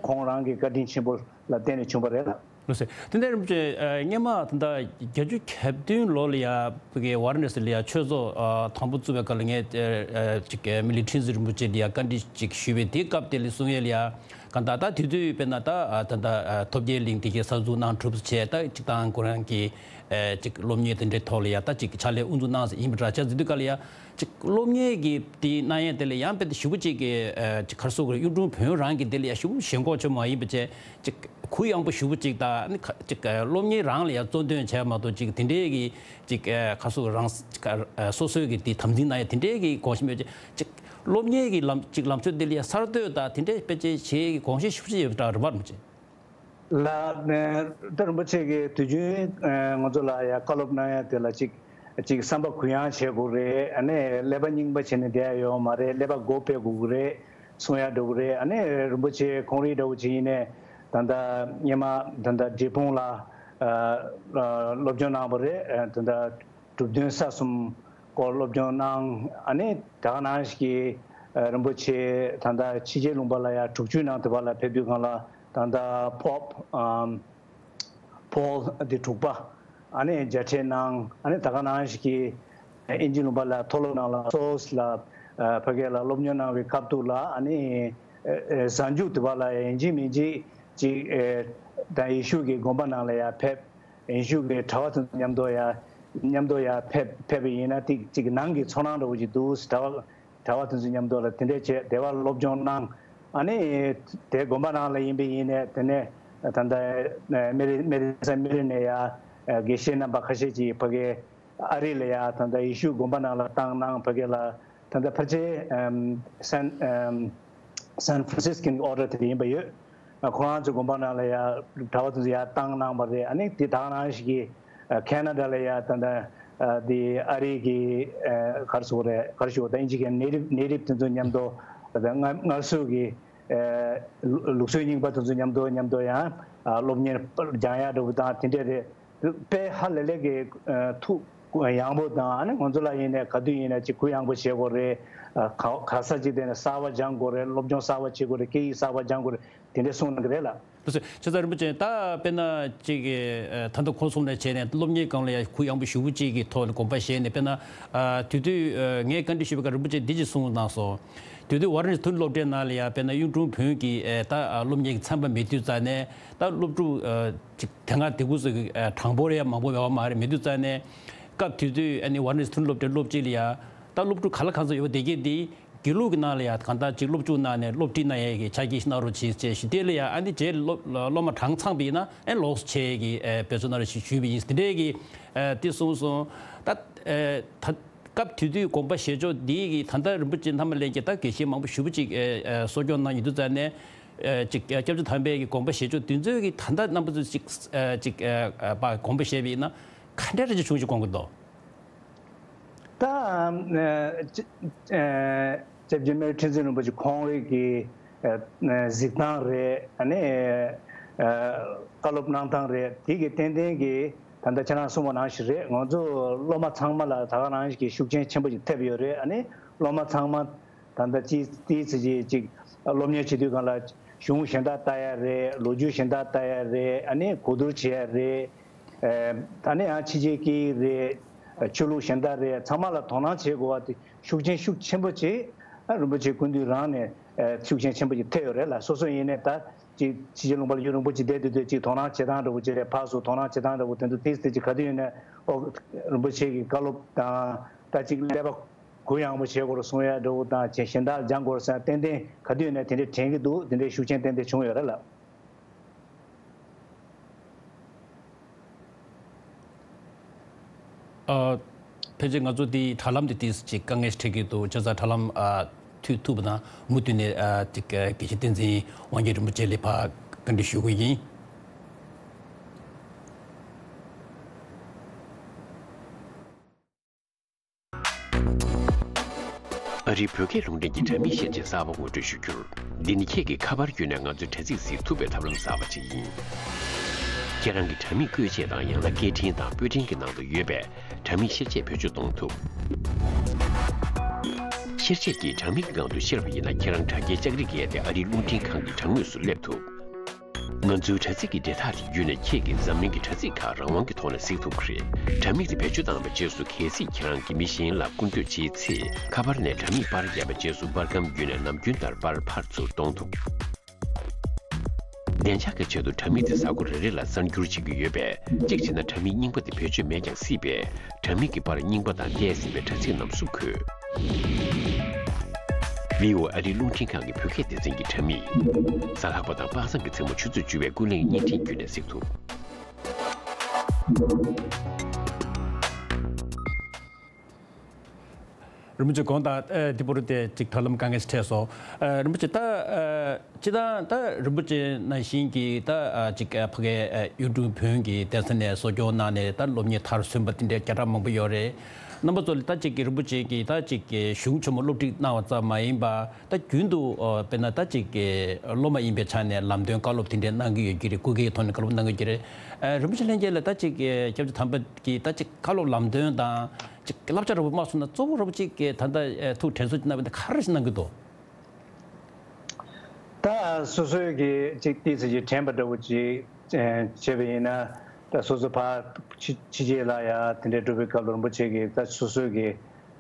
ཁོང་རང་གི་བཀའ་དྲིན་ཆེན་པོ་ལ་བརྟེན་ནས་བྱུང་བ་རེད་ལ། ལགས་སོ། དེ་འདྲ་རིན་པོ་ཆེ། ཨ། སྔོན་མ་ད་ལྟ་བརྒྱད་ཅུ་གྱ་བདུན་ལོ་ལ་ཡ་ཕ་གི་ཝཱ་ར་ཎ་སི་ལ་ཡ་ཆོས་ཚོགས་ཨ་དང་པོ་བཙུགས་པའི་སྐབས་ལ་ངས་ཨ་ཅིག་མི་ལི་ཁྲི་འཛིན་རིན་པོ་ཆེ་ལ་ཡ་བཀའ་འདྲི་ཅིག་ཞུས་པའི་དེའི་སྐབས་དེ་ལ་གསུང་ཡས་ལ་ཡ། གང་ལྟར་ད་དེ་དུས་དཔེར་ན་ད་ཨ་ད་ལྟ་ཨ་ཐོབ་རྒྱལ་གླིང་དེ་གའི་གསར་འཛུགས་གནང་གྲུབ་བྱས། ད་ཅིག་ཏང་ཁོ་རང་གི་ཨ་ཅིག་སློབ་གཉེར་དེ་འདྲའི་ཐོག་ལ་ཡ་ད་ཅིག་ཕྱག་ལས་དབུ་འཛུགས་གནང་ས་ཡིན་པ་འདྲ་ཆགས་ཟིན་དུས་སྐབས་ལ་ཡ། ཅིག་སློབ་གཉེར་གྱི་དེ་གནང་ཡས་དེ་ལ་ཡང་དཔེ་དེ་ཞེ་པོ་ཅིག་གི་ཨ་ཅིག་ག་རེ་ཟེར་དགོས་རེད། གཡུང་དྲུང་བོན་རང་གི་དེ་ལ་ཡ་ཞེ་པོ་ཞེན་ཁོག་ཆེ་མ་ཡིན་པ་བྱས། ཅིག་གུ་ཡངས་པོ་ཞེ་པོ་ཅིག་དང་། ཨ་ནི་ཁ་ཅིག་ཨ་སློབ་གཉེར་རང་ལ་ཡ་གཙོ་འདོན་བྱས་མ་གཏོགས། ཅིག་དེ་འདྲའི་གི་ཅིག་ཨ་ག་རེ་ཟེར་དགོས་རེད། རང་ཅིག་ཨ་སོ་སོའི་གི་དེ་དམ་འཛིན་གནང་ཡས་དེ་འདྲའི་གི་དགོངས་གཞི་མེད་བྱས། ཅིག་སློབ་གཉེར་གྱི་ལམ་ཅིག་ལམ་སྲོལ་དེ་ལ་ཡ་གསར་གཏོད་དང་དེ་འདྲའི་དཔེ་ཆ་བྱེད་ཀྱི་དགོངས་གཞི་ཞེ་པོ་ཅིག་ཡོད་པ་འདྲ་རེད་པ། རིན་པོ་ཆེ་ལགས། ཨ་ད་རིན་པོ་ཆེ་གིས་དུས་རྒྱུན་ཨ་ང་ཚོ་ལ་ཡ་བཀའ་སློབ་གནང་ཡ་དེ་ལ་ཅིག་ཅིག་བསམ་པ་གུ་ཡངས་བྱེད་དགོས་རེད། ཨ་ནི་ཀླད་པ་རྙིང་པ་བྱས་ནས་བསྡད་ཡ་ཡོད་མ་རེད། ཀླད་པ་སྒོ་ཕྱེ་དགོས་ཀྱི་རེད་གསུང་ཡ་འདྲ་བོ་རེད། ཨ་ནི་རིན་པོ་ཆེ་ཁོང་རང་འདྲ་བོ་ཅིག་ཡིན་ནའི་ད་ལྟ་སྔོན་མ་ད་ལྟ་འབྲས་སྤུངས་ལ་ཨ་ཨ་སློབ་སྦྱོང་གནང་བ་རེད། ཨ་ད་ལྟ་གྲུབ་དོན་ས་གསུམ་སྐོར་སློབ་སྦྱོང་གནང་། ཨ་ནི་ད་ག་ནང་བཞིན་གྱི་ཨ་རིན་པོ་ཆེ་ད་ལྟ་ཕྱི་རྒྱལ་ལུང་པ་ལ་ཡ་དྲུག་ཅུའི་ནང་དུ་བ་ལ་ཕེབས་དུས་སྒང་ལ་ད་ལྟ་པོབ་ཨམ་པོལ་འདི་དྲུག་པ། ཨ་ནི་མཇལ་འཕྲད་གནང་། ཨ་ནི་ད་ག་ནང་བཞིན་གྱི་ཨིན་ཇི་ལུང་པ་ལ་མཐོ་སློབ་ནང་ལ་སོལ་ལ་ཨ་ཕ་གི་ལ་སློབ་གཉེར་གནང་བའི་སྐབས་དུས་ལ། ཨ་ནི་ཨ་ཨ་གཟའ་མཇུག་དུ་བ་ལ་ཡིན་གཅིག་མིན་གཅིག་ཅིག་ཨ་ད་ཡེ་ཤུ་གི་དགོན་པ་ནང་ལ་ཡ་ཕེབས། ཡེ་ཤུ་གི་གྲྭ་པ་དང་མཉམ་དུ་ཡ་མཉམ་དུ་ཡ་ཕེབས་ཕེབས་པ་ཡིན་ན་ཏིག་ཅིག་ནང་གི་ཚོར་སྣང་འདྲ་བོ་ཅིག་འདུག། གྲྭ་པ་གྲྭ་པ་དེ་ཚོ་མཉམ་དུ་ལ་དེ་འདྲས་བྱས་དེ་བ་སློབ་སྦྱོང་གནང་། ཨ་ནི་དེ་དགོན་པ་ནང་ལ་ཡིན་པ་ཡིན་ནའི་དེ་ནས་ད་ལྟ་ཨ་མེ་རི་མེ་རི་ས་མེ་རི་ནས་ཡ་ཨ་དགེ་བཤེས་རྣམ་པ་ཁ་ཤས་ཀྱིས་ཕ་གི་ཨ་རི་ལ་ཡ་ད་ལྟ་ཡེ་ཤུ་དགོན་པ་ནང་ལ་བཏང་གནང་། ཕ་གི་ལ་ད་ལྟ་ཕལ་ཆེར་ཨམ་སན་ཨམ་སན་ཧྥ་རན་སིས་ཀོ་གི་ཨོར་ཌར་དེ་ཡིན་པ་ཡོད། ཨ་ཁོ་རང་ཚོའི་དགོན་པ་ནང་ལ་ཡ་གྲྭ་པ་དེ་ཚོ་ཡར་བཏང་གནང་བ་རེད། ཨ་ནི་དེ་དག་ནང་བཞིན་གྱི་ཨ་ཁེ་ན་ཌ་ལ་ཡ་ད་ལྟ་ཨ་དེ་ཨ་རི་གི་ཨ་ག་རེ་ཟེར་དགོས་རེད། ག་རེ་ཞུ་དགོས། ད་ཨིན་ཇི་གི་ནེ་ཊིབ་ནེ་ཊིབ་དེ་ཚོ་མཉམ་དུ་ད་ལྟ་སྔ་སྔར་སྲོལ་གྱི་ཨ་ལུགས་སྲོལ་རྙིང་པ་དེ་ཚོ་མཉམ་དུ་མཉམ་དུ་ཡང་ཨ་སློབ་གཉེར་སྦྱང་ཡག་འདྲ་བོ་དང་དེ་འདྲས་རེད། དཔེ་ཧ་ལས་ལས་ཀྱི་ཨ་ཐུགས་ཡངས་པོ་དང་། ཨ་ནི་ང་ཚོ་ལ་ཡིན་ནའི་ག་དུས་ཡིན་ན་ཅིག་གུ་ཡངས་པོ་བྱེད་དགོས་རེད། ཨ་ག་ག་ས་ཅིག་དེ་ནས་གསར་པ་སྦྱང་དགོས་རེད། སློབ་སྦྱོང་གསར་པ་བྱེད་དགོས་རེད། སྐད་ཡིག་གསར་པ་སྦྱང་དགོས་རེད། དེ་འདྲས་གསུངས་གནང་གི་རེད་ལ། ལགས་སོ། ཆེ་ཚང་རིན་པོ་ཆེ། ད་དཔེར་ན་ཅིག་གི་ཨ་ད་ལྟ་ཁོང་གསུངས་ནས་བྱས་ནས་སློབ་གཉེར་སྒང་ལ་ཡང་གུ་ཡངས་པོ་ཞེ་པོ་ཅིག་གི་ཐོག་ནས་དགོངས་པ་བཞེས་ནས། དཔེར་ན་ཨ་དེ་དུས་ཨ་ངས་བཀའ་འདྲི་ཞུས་པའི་སྐབས་རིན་པོ་ཆེ་འདི་ཅིག་གསུངས་གནང་སོང་། དེ་དུས་ཝཱ་ར་ཎ་སི་མཐོ་རིམ་སློབ་གྲྭའི་ནང་ལ་ཡང་དཔེར་ན་གཡུང་དྲུང་བོན་གྱི་ཨ་ད་ཨ་སློབ་གཉེར་གྱི་ཚན་པ་མེད་དུས་ཙང་ནས། ད་སློབ་ཕྲུག་ཨ་ཅིག་དེ་སྔ་དེ་སྐབས་སུ་གི་ཨ་གྲངས་འབོར་ཡང་མང་པོ་ཡོད་པ་མ་རེད། མེད་དུས་ཙང་ནས་སྐབས་དེ་དུས་ཨ་ནི་ཝཱ་ར་ཎ་སི་མཐོ་རིམ་སློབ་གྲྭའི་སློབ་སྤྱི་ལ་ཡང་ད་སློབ་ཕྲུག་ག་ལ་གང་འཚམ་ཡོད་པ་དེ་གས་འདི་དགེ་ལུགས་ཀྱི་ནང་ལ་ཡང་གང་ལྟར་ཅིག་སློབ་འཇུག་གནང་ནས་སློབ་ཁྲིད་གནང་ཡས་ཀྱི་ཕྱག་འགན་ཞིག་གནང་རོགས་བྱེད་ཅེས་ཞུས། དེ་ལ་ཡང་ཨ་ནི་རྗེས་སློབ་སློབ་མ་གྲངས་ཚང་པ་ཡིན་ན་ཨེ་ལོགས་སུ་ཆད་ཀྱི་ཨེ་འབད་བརྩོན་གནང་རོགས་ཞེས་ཞུས་པ་ཡིན། དེ་འདྲའི་གི་ཨེ་དེ་གསུངས་སོང་། ད་ཨེ་ད་སྐབས་དེ་དུས་དགོངས་པ་བཞེས་ཕྱོགས་འདི་གི་ད་ལྟ་རིན་པོ་ཆེ་ཐ་མ་ལྷན་རྒྱས་ད་དགེ་བཤེས་མང་པོ་ཞེ་པོ་ཅིག་ཨེ་ཨེ་གསོ་སྐྱོང་གནང་ཡོད་དུས་ཙང་ནས། ཨེ་ཅིག་ཨེ་སྐྱབས་རྗེ་དམ་པའི་གི་དགོངས་པ་བཞེས་ཕྱོགས་འདི་ཚོའི་གི་ད་ལྟ་རྣམ་པ་ཚོ་ཅིག་ཨེ་ཅིག་ཨེ་ཨེ་པ་དགོངས་པ་བཞེས་པ་ཡིན་ན་ག་འདྲ་རེ་ཅིག་བྱུང་ཞིག་དགོངས་ཀྱི་འདུག། ད་ཨ་ཅི་ཨ་སྐྱབས་རྗེ་སྨན་རི་ཁྲི་འཛིན་རིན་པོ་ཆེ་ཁོང་རང་གི་ཨ་གཟིགས་སྟངས་རེད། ཨ་ནི་ཨ་བཀའ་སློབ་གནང་སྟངས་རེད། དེ་གི་ཏན་ཏན་གྱི་ད་ལྟ་ཁྱེད་རང་གསུངས་པ་ནང་བཞིན་རེད། ང་ཚོ་སློབ་མ་ཚང་མ་ལ་ད་ག་ནང་བཞིན་གྱི་ཤུགས་རྐྱེན་ཆེན་པོ་ཞིག་ཐེབས་ཡོད་རེད། ཨ་ནི་སློབ་མ་ཚང་མ་ད་ལྟ་ཅི་ཏི་ཙི་ཅི་ཅིག་སློབ་གཉེར་བྱེད་དུས་སྒང་ལ་གཞུང་གཞན་དག་ལྟ་ཡ་རེད། ལོ་རྒྱུས་གཞན་དག་ལྟ་ཡ་རེད། ཨ་ནི་གོ་བསྡུར་བྱེད་ཡ་རེད། ཨེ་ད་ནི་ཡང་ཕྱི་རྒྱལ་སྐད་ཡིག་རེད། ཆོས་ལུགས་གཞན་དག་རེད། ཚང་མ་ལ་དོ་སྣང་བྱེད་དགོས་པ་དེ་ཤུགས་རྐྱེན་ཤུགས་ཆེན་པོ་ཅིག་ཨ་རིན་པོ་ཆེ་སྐུ་མདུན་རང་ནས་ཨེ་ཤུགས་རྐྱེན་ཆེན་པོ་ཅིག་ཐེབས་ཡོད་རེད་ལ། སོ་སོ་ཡིན་ནའི་ད་ཅིག་ཕྱི་རྒྱལ་ལུང་པ་ལ་ཡུན་རིང་པོ་ཅིག་བསྡད་དུས་དུས་ཅིག་དོ་སྣང་བྱེད་སྟངས་འདྲ་བོ་ཅིག་རེད། ཕར་ཚུར་དོ་སྣང་བྱེད་སྟངས་འདྲ་བོ་དེ་ཚོ་ཏིག་ཙི་ཅིག་ག་དུས་ཡིན་ནའི་ཨོ་རིན་པོ་ཆེ་གི་བཀའ་སློབ་དང་ད་ཅིག་ཀླད་པ་གུ་ཡངས་པོ་བྱེད་དགོས་རེད་གསུང་ཡ་འདྲ་བོ་དང་ཅིག་གཞན་དག་སྦྱང་དགོས་རེད་ཟེར་ཏན་ཏན་ག་དུས་ཡིན་ནའི་དེ་འདྲའི་དྲན་གྱི་འདུག། དེ་འདྲའི་ཤུགས་རྐྱེན་ཏན་ཏན་བྱུང་ཡོད་རེད་ལ། ཨ་ཕལ་ཆེར་ང་ཚོ་འདི་དྲ་ལམ་འདི་ཏིག་ཙམ་ཅིག་དཀའ་ངལ་ཞིག་འཕྲད་ཀྱི་འདུག། བྱས་ཙང་དྲ་ལམ་ཨ་མཐུད་ཐུབ་པ་དང་མུ་མཐུད་ནས་ཨ་ཅིག་ཨ་དགེ་བཤེས་བསྟན་འཛིན་དབང་རྒྱལ་རིན་པོ་ཆེ་ལ་ཕར་ བཀའ་འདྲི་ཞུ་གི་ཡིན། ཨ་རིའི་བོད་སྐད་རླུང་འཕྲིན་གྱི་དྲ་མིག་བཤེར་ཆས་གསར་པ་ངོ་སྤྲོད་ཞུ་རྒྱུར། འདི་ནི་ཁྱེད་ཀྱིས་ཁ་པར་བརྒྱུད་ནས་ང་ཚོའི་དྲ་ཚིགས་གཟིགས་ཐུབ་པའི་ཐབས་ལམ་གསར་པ་ཅིག་ཡིན། ཁྱེད་རང་གི་དྲ་མིག་བཀོལ་ཆས་དང་ཡང་ན་སྐད་འཕྲིན་དང་པོད་འཕྲིན་གྱི་ནང་དུ་ཡོད་པའི་དྲ་མིག་བཤེར་ཆས་བེད་སྤྱོད་གཏོང་ཐུབ། བཤེར་ཆས་ཀྱིས་དྲ་མིག་གི་སྒང་དུ་བཤེར་བ་ཡིན་ན། ཁྱེད་རང་དྲ་རྒྱའི་ལྕགས་རིགས་བཀལ་ཏེ་ཨ་རིའི་རླུང་འཕྲིན་ཁང་གི་དྲ་ངོས་སུ་སླེབས་ཐུབ། ང་ཚོའི་དྲ་ཚིགས་ཀྱི་འབྲེལ་ཐག་དེ་བརྒྱུད་ནས་ཁྱེད་ཀྱིས་འཛམ་གླིང་གི་དྲ་ཚིགས་ཁག་རང་དབང་གི་ཐོག་ནས་གཟིགས་ཐུབ་ཀྱི་རེད། དྲ་མིག་དེ་བེད་སྤྱོད་བཏང་བའི་རྗེས་སུ། གལ་སྲིད་ཁྱེད་རང་གིས་མི་གཞན་ལ་སྐུར་འདེབས་བྱེད་ཚེ། ཁ་པར་ནས་དྲ་མིག་པར་བརྒྱབ་པའི་རྗེས་སུ། པར་སྒམ་བརྒྱུད་ནས་ནམ་རྒྱུན་ལྟར་པར་ཕར་ཚུར་གཏོང་ཐུབ། བདེ་འཇགས་ཀྱི་ཆེད་དུ་དྲ་མིག་དེ་གཟའ་འཁོར་རེ་རེ་ལ་གསར་འགྱུར་བྱེད་ཀྱི་ཡོད་པས། གཅིག་བྱས་ན་དྲ་མིག་རྙིང་པ་དེ་བེད་སྤྱོད་མེད་ཀྱང་སྲིད་པས། དྲ་མིག་གི་པར་རྙིང་པ་དང་བལྟས་ཟིན་པའི་དྲ་ཚིགས་རྣམས་སུ་འཁོད། བྷི་ཨོ་ཨེ་ཨ་རིའི་རླུང་འཕྲིན་ཁང་གི་བོད་སྐད་སྡེ་ཚན་གྱི་དྲ་མིག། གཟའ་ལྷག་པ་དང་དཔག་བསམ་གྱི་མཚན་མོ་ཆུ་ཚོད་བཅུ་པའི་ཀུན་གླེང་བརྙན་འཕྲིན་བརྒྱུད་ནས་གཟིགས་ཐུབ། རིན་པོ་ཆེ་དགོངས་དག་ཨེ། འདི་བོར་ཏེ་ཅིག་ཐབས་ལམ་དཀའ་ངལ་ཞིག་འཕྲད་སོང་། ཨེ། རིན་པོ་ཆེ་ད་ཨེ། སྤྱིར་བཏང་ད་རིན་པོ་ཆེ་ནང་བཞིན་གྱི་ད་ཨ་ཅིག་ཨ་ཕ་གའི་ཨ་གཡུང་དྲུང་བོན་གྱི་སྡེ་ཚན་ནས་གསོ་སྐྱོང་གནང་ནས་ད་སློབ་གཉེར་མཐར་སོན་པ་དེ་འདྲའི་བརྒྱ་ཕྲག་མང་པོ་ཡོད་རེད། རྣམ་པ་ཚོ་ལ་ད་ཅིག་གི་རིན་པོ་ཆེ་གིས་ད་ཅིག་གི་གཞུང་ཆེན་མོ་སློབ་ཁྲིད་གནང་བ་ཙམ་མ་ཡིན་པ། ད་རྒྱུན་དུ་ཨ་དཔེར་ན་ད་ཅིག་གི་སློབ་མ་ཡིན་པའི་ཆ་ནས་ལམ་སྟོན་བཀའ་སློབ་དེ་འདྲའི་གནང་གི་ཡོད་ཀྱི་རེད། སྐུ་སྒེར་གྱི་ཐོག་ནས་བཀའ་སློབ་གནང་གི་ཡོད་ཀྱི་རེད། ཨ་རིན་པོ་ཆེ་ལྷན་རྒྱས་ལ་ད་ཅིག་གི་སྐྱབས་རྗེ་དམ་པ་གིས་ད་ཅིག་བཀའ་སློབ་ལམ་སྟོན་དང་ཅིག་བསླབ་བྱ་འདྲ་པོ་མ་གསུངས་ན་གཙོ་བོ་འདྲ་པོ་ཅིག་གི་ད་ལྟ་ཨ་ཐུགས་དྲན་གསོ་ཅིག་གནང་བ་འདི་ག་རེ་ཞིག་གནང་གི་འདུག། ད་སོ་སོའི་གི་ཅིག་ཏོག་ཙམ་ཅིག་དྲན་པ་འདྲ་བོ་ཅིག་ཨེ་བྱས་པ་ཡིན་ན། ད་སོ་སོ་ཕར་ཕྱི་ཕྱི་རྒྱལ་ལ་ཡ་དེ་འདྲའི་འགྲོ་བའི་སྐབས་ལ་རིན་པོ་ཆེ་གིས་ད་སོ་སོའི་གི་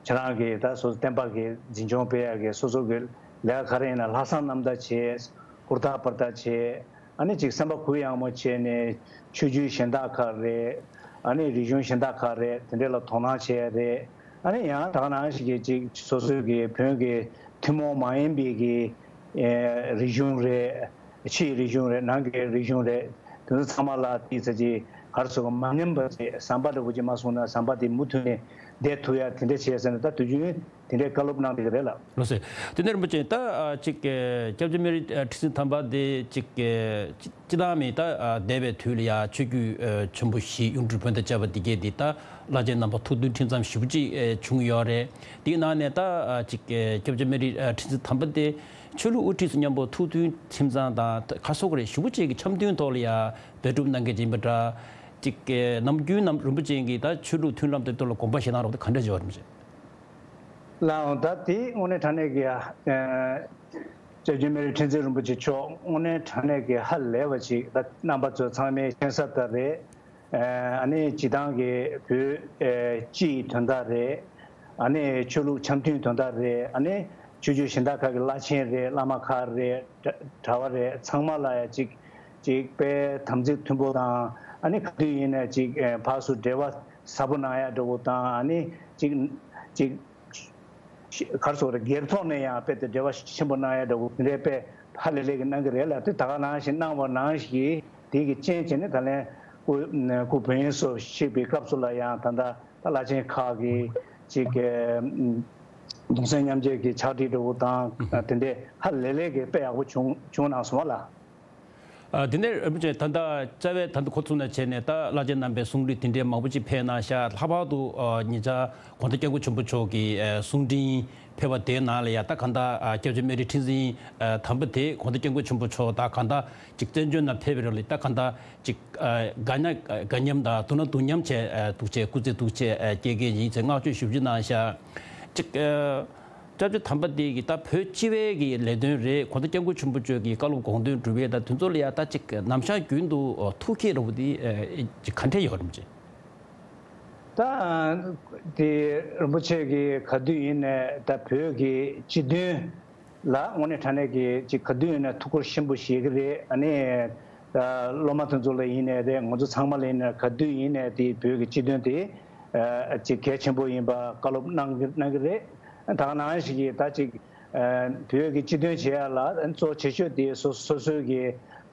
ཁྱེད་རང་གི་ད་སོ་སོ་བསྟན་པ་གི་འཛིན་སྐྱོང་སྤེལ་ཡག་གི་སོ་སོ་གི་ལས་ཀ་ག་རེ་ཡིན་ན་ལྷག་བསམ་རྣམ་དག་བྱས། ཧུར་ཐག་འབད་ཐག་བྱས། ཨ་ནི་ཅིག་སེམས་པ་གུ་ཡངས་མོ་བྱས་ནས་ཆོས་བརྒྱུད་གཞན་དག་ཁག་རེད། ཨ་ནི་རིག་གཞུང་གཞན་དག་ཁག་རེད། དེ་འདྲ་ལ་དོ་སྣང་བྱས་རེད། ཨ་ནི་ཡང་ད་ག་ནང་བཞིན་གྱི་ཅིག་སོ་སོའི་གི་བོན་གྱི་ཐུན་མོང་མ་ཡིན་པའི་གི་ཨེ་རིག་གཞུང་རེད། ཕྱིའི་རིག་གཞུང་རེད། ནང་གི་རིག་གཞུང་རེད། དེ་ཚོ་ཚང་མ་ལ་ཏོག་ཙམ་ཅིག་ག་རེ་ཟེར་དགོས། མ་ཉམས་པ་ཅིག་ཟམ་པ་འདྲ་བོ་ཅིག་མ་སོང་ན་ཟམ་པ་དེ་མུ་མཐུད་ནས་བསྡད་ཐུབ་ཡ་དེ་འདྲ་བྱས་ཟེར་ནས་ད་དུས་རྒྱུན་དེ་འདྲའི་བཀའ་སློབ་གནང་བསྡད་ཀྱི་རེད་ལགས། ལགས་སོ། དེ་ནས་རིན་པོ་ཆེ་ད་ཨ་ཅིག་ཨ་སྐྱབས་རྗེ་སྨན་རི་ཨ་ཁྲི་འཛིན་དམ་པ་དེ་ཅིག་ཨ་སྤྱི་སྤྱི་བཏང་མི་ད་ཨ་འདས་པའི་དུས་ལ་ཡ་ཆོས་བརྒྱུད་ཨ་ཆེན་པོ་བཞི་གཡུང་དྲུང་བོན་དང་བཅས་པ་འདི་གས་འདི་ད་བླ་ཆེན་རྣམ་པ་ཐུགས་མཐུན་ཁྲིམས་གཙང་ཞེ་པོ་ཅིག་ཨ་བྱུང་ཡོད་རེད། དེའི་ནང་ནས་ད་ཨ་ཅིག་ཨ་སྐྱབས་རྗེ་སྨན་རི་ཨ་ཁྲི་འཛིན་དམ་པ་དེ་ཆོས་ལུགས་དབུ་ཁྲིད་ཚོ་མཉམ་པོ་ཐུགས་མཐུན་ཁྲིམས་གཙང་དང་ད་ག་རེ་ཟེར་དགོས་རེད། ཞེ་པོ་ཅིག་གི་འཆམ་མཐུན་ཐོག་ལ་ཡ་འབད་སྒྲུབ་གནང་མཁན་ཅིག་ཡིན་པ་འདྲ། ཅིག་ཨ་ནམ་རྒྱུན་ནམ་རིན་པོ་ཆེ་གིས་ད་ཆོས་ལུགས་མཐུན་ལམ་དེ་ཐོག་ལ་དགོངས་པ་བཞེས་གནང་རོགས་དེ་ག་འདྲ་བྱེད་པ་རེད། ལགས་འོང་། ད་དེ་དངོས་གནས་དྲང་གནས་ཀྱི་ཨ་སྐྱབས་རྗེ་སྨན་རི་ཁྲི་འཛིན་རིན་པོ་ཆེ་མཆོག་དངོས་གནས་དྲང་གནས་ཀྱི་ཧ་ལས་པ་ཅིག་ད་རྣམ་པ་ཚོ་ཚང་མས་མཁྱེན་གསལ་ལྟར་རེད། ཨ་ནི་སྤྱི་བཏང་གི་བོད་ཨ་སྤྱི་ཡི་དོན་དག་རེད། ཨ་ནི་ཆོས་ལུགས་འཆམ་མཐུན་དོན་དག་རེད། ཨ་ནི་ཆོས་བརྒྱུད་གཞན་དག་ཁག་གི་བླ་ཆེན་རེད། བླ་མ་ཁག་རེད། གྲྭ་གྲྭ་བ་རེད། ཚང་མ་ལ་ཡ་ཅིག་ཅིག་དཔེ་དམ་ཚིག་མཐུན་པོ་དང་། ཨ་ནི་ག་དུས་ཡིན་ནའི་ཅིག་ཨ་ཕར་ཚུར་འབྲེལ་བ་ཟབ་པོ་གནང་ཡ་འདྲ་བོ་དང་། ཨ་ནི་ཅིག་ཅིག་ག་རེ་ཟེར་དགོས་རེད། སྒེར་ཐོག་ནས་ཡང་དཔེ་དེ་འབྲེལ་བ་ཆེན་པོ་གནང་ཡ་འདྲ་བོ་དེ་འདྲའི་དཔེ་ཧ་ལས་ལས་ཀྱི་གནང་གི་རེད་ལ། དེ་ད་ག་ནང་བཞིན་གནང་བ་ནང་བཞིན་གྱི་དེ་གི་རྐྱེན་བྱས་ནས་ད་ལན་སྐུ་སྐུ་བོན་སོགས་གཤེགས་པའི་སྐབས་སུ་ལ་ཡང་ད་ལྟ་ད་བླ་ཆེན་ཁག་གི་ཅིག་གདུང་སེམས་མཉམ་སྐྱེད་ཀྱི་ཕྱག་བྲིས་འདྲ་བོ་དང་། དེ་འདྲའི་ཧ་ལས་ལས་ཀྱི་དཔེ་ཡག་པོ་བྱུང་བྱུང་གནང་སོང་བ་ལ། ཨ། དེ་ནས་རིན་པོ་ཆེ་ད་ལྟ་རྩ་བའི་ད་ལྟ་ཁོ་ཚོ་ནས་བྱས་ནས་ད་བླ་ཆེན་རྣམ་པའི་གསུང་གླུ་དེ་འདྲའི་མང་པོ་ཅིག་ཕེབས་གནང་ཤག། ལྷག་པར་དུ་ཨ་ཉེ་ཆར་དགོང་དྲོ་སྐྱབས་མགོན་ཆེན་པོ་མཆོག་གི་ཨ་གསུང་འཕྲིན་ཕེབས་པ་དེའི་ནང་ལ་ཡ་ད་གང་ལྟར་ཨ་སྐྱབས་རྗེ་སྨན་རི་ཁྲི་འཛིན་ཨ་དམ་པ་དེ་དགོང་དྲོ་སྐྱབས་མགོན་ཆེན་པོ་མཆོག་དང་གང་ལྟར་ཅིག་བཙན་བྱོལ་ནང་ཕེབས་པའི་རིང་ལ་ད་གང་ལྟར་ཅིག་ཨ་དགའ་ན་དགའ་མཉམ་དང་སྡུག་ན་སྡུག་མཉམ་བྱས་ཨ་འདུག་བྱས་སྐུ་ཚེ་འདུག་བྱས་ཨ་སྐྱེལ་མཁན་ཡིན་ཟེར་བསྔགས་བརྗོད་ཞེ་པོ་ཅིག་གནང་ཤག། ཅིག་ཨ། སྐྱབས་རྗེ་དམ་པ་འདི་གི་ད་བོད་སྤྱི་པའི་གི་ལས་དོན་རེད། གོང་ས་སྐྱབས་མགོན་ཆེན་པོ་མཆོག་གི་བཀའ་སློབ་དགོངས་དོན་སྒྲུབ་པའི་ད་དོན་ཚོགས་ལ་ཡ་ད་ཅིག་ནམ་ཞག་རྒྱུན་དུ་ཐུགས་བསྐྱེད་འདྲ་བོ་འདི་ཅིག་ག་འདྲས་ཡོད་རེད་ཅེ། ད་དེ་རིན་པོ་ཆེ་གི་ག་དུས་ཡིན་ནའི་ད་བོད་ཀྱི་སྤྱི་དོན་ལ་དངོས་གནས་དྲང་གནས་ཀྱི་ཅིག་ག་དུས་ཡིན་ནའི་ཐུགས་ཁུར་ཆེན་པོ་བཞེས་ཀྱི་རེད། ཨ་ནི་ད་སློབ་མ་དེ་ཚོ་ལ་ཡིན་ནའི་རེད། ང་ཚོ་ཚང་མ་ལ་ཡིན་ནའི་ག་དུས་ཡིན་ནའི་དེ་བོད་ཀྱི་སྤྱི་དོན་དེ་ཨ་ཅིག་གལ་ཆེན་པོ་ཡིན་པ་བཀའ་སློབ་གནང་གི་གནང་གི་རེད། ད་ག་ནང་བཞིན་གྱི་ད་ཅིག་ཨ་བོད་ཀྱི་སྤྱི་དོན་བྱེད་ཡ་ལ་གཙོ་ཆེ་ཤོས་དེ་སོ་སོ་སོའི་གི་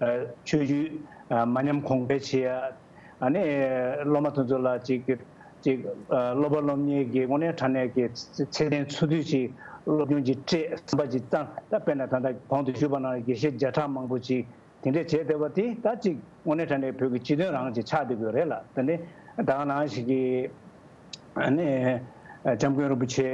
ཨ་ཆོས་བརྒྱུད་ཨ་མ་ཉམས་གོང་འཕེལ་བྱེད་ཡ། ཨ་ནི་སློབ་མ་དེ་ཚོ་ལ་ཅིག་ཅིག་ཨ་སློབ་པ་སློབ་གཉེར་གྱི་དངོས་གནས་དྲང་གནས་ཀྱི་ཚད་ལྡན་ཚུལ་མཐུན་ཅིག་སློབ་སྦྱོང་ཅིག་སྤྲད། བསམ་པ་ཅིག་བཏང་། ད་དཔེར་ན་ད་ལྟ་གོང་དུ་ཞུས་པ་ནང་བཞིན་དགེ་བཤེས་བརྒྱ་ཕྲག་མང་པོ་ཅིག་ དེ་འདྲས་བྱས་བསྡད་པ་དེ་ད་ཅིག་དངོས་གནས་དྲང་གནས་བོད་ཀྱི་སྤྱི་དོན་རང་ཅིག་ཆགས་བསྡད་དགོས་རེད་ལ། དེ་ནས་ད་ག་ནང་བཞིན་གྱི་ཨ་ནི་འཇམ་མགོན་རིན་པོ་ཆེ་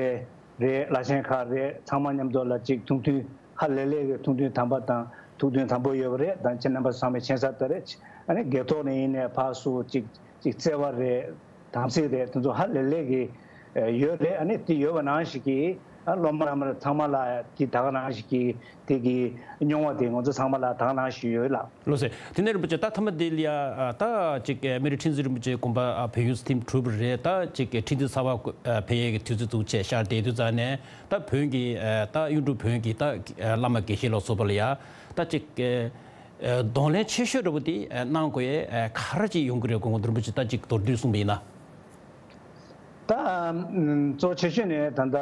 རེད། བླ་ཆེན་ཁག་རེད། ཚང་མ་མཉམ་དུ་ལ་ཅིག་ཐུགས་མཐུན་ཧ་ལས་ལས་ཀྱི་ཐུགས་མཐུན་དམ་པ་དང་ཐུགས་མཐུན་དམ་པོ་ཡོད་པ་རེད། ད་ཁྱེད་རྣམ་པ་ཚང་མས་མཁྱེན་གསལ་ལྟར་རེད། ཨ་ནི་སྒེར་ཐོག་ནས་ཡིན་ནའི་ཕར་ཚུར་ཅིག་ཅིག་བརྩེ་བ་རེད། དམ་ཚིག་རེད། དེ་ཚོ་ཧ་ལས་ལས་ཀྱི་ཡོད་རེད། ཨ་ནི་དེ་ཡོད་པ་ནང་བཞིན་གྱི་ཨ་སློབ་མ་རྣམ་པ་ཚང་མ་ལ་དེ་ད་ག་ནང་བཞིན་གྱི་དེ་གི་མྱོང་བ་དེ་ང་ཚོ་ཚང་མ་ལ་ད་ག་ནང་བཞིན་ཡོད་ལ། ལགས་སོ། དེ་ནས་རིན་པོ་ཆེ་ད་ཐ་མ་དེ་ལ་ཡ་ད་ཅིག་སྨན་རི་ཁྲི་འཛིན་རིན་པོ་ཆེ་དགོངས་པ་བོད་ཡུལ་ཐིམ་གྲུབ་པ་རེད། ད་ཅིག་ཁྲི་འཛིན་གསར་པ་ཕེབས་ཡས་ཀྱི་དུས་ཚོད་འདུག་བྱས་ཤར་དེ་དུས་ཙང་ནས་ད་བོན་གྱི་ད་གཡུང་དྲུང་བོན་གྱི་ད་བླ་མ་དགེ་བཤེས་ལ་སོགས་པ་ལ་ཡ་ད་ཅིག་གདོང་ལེན་ཆེ་ཤོས་འདྲ་པོ་དེ་གནང་དགོས་ཡས་ག་རེ་ཅིག་ཡོང་གི་རེད། དགོངས་པ་རིན་པོ་ཆེ་ད་ཅིག་མདོར་བསྡུས་གསུངས་པ་ཡིན་ན། ད་གཙོ་ཆེ་ཤོས་ནས་ད་ལྟ་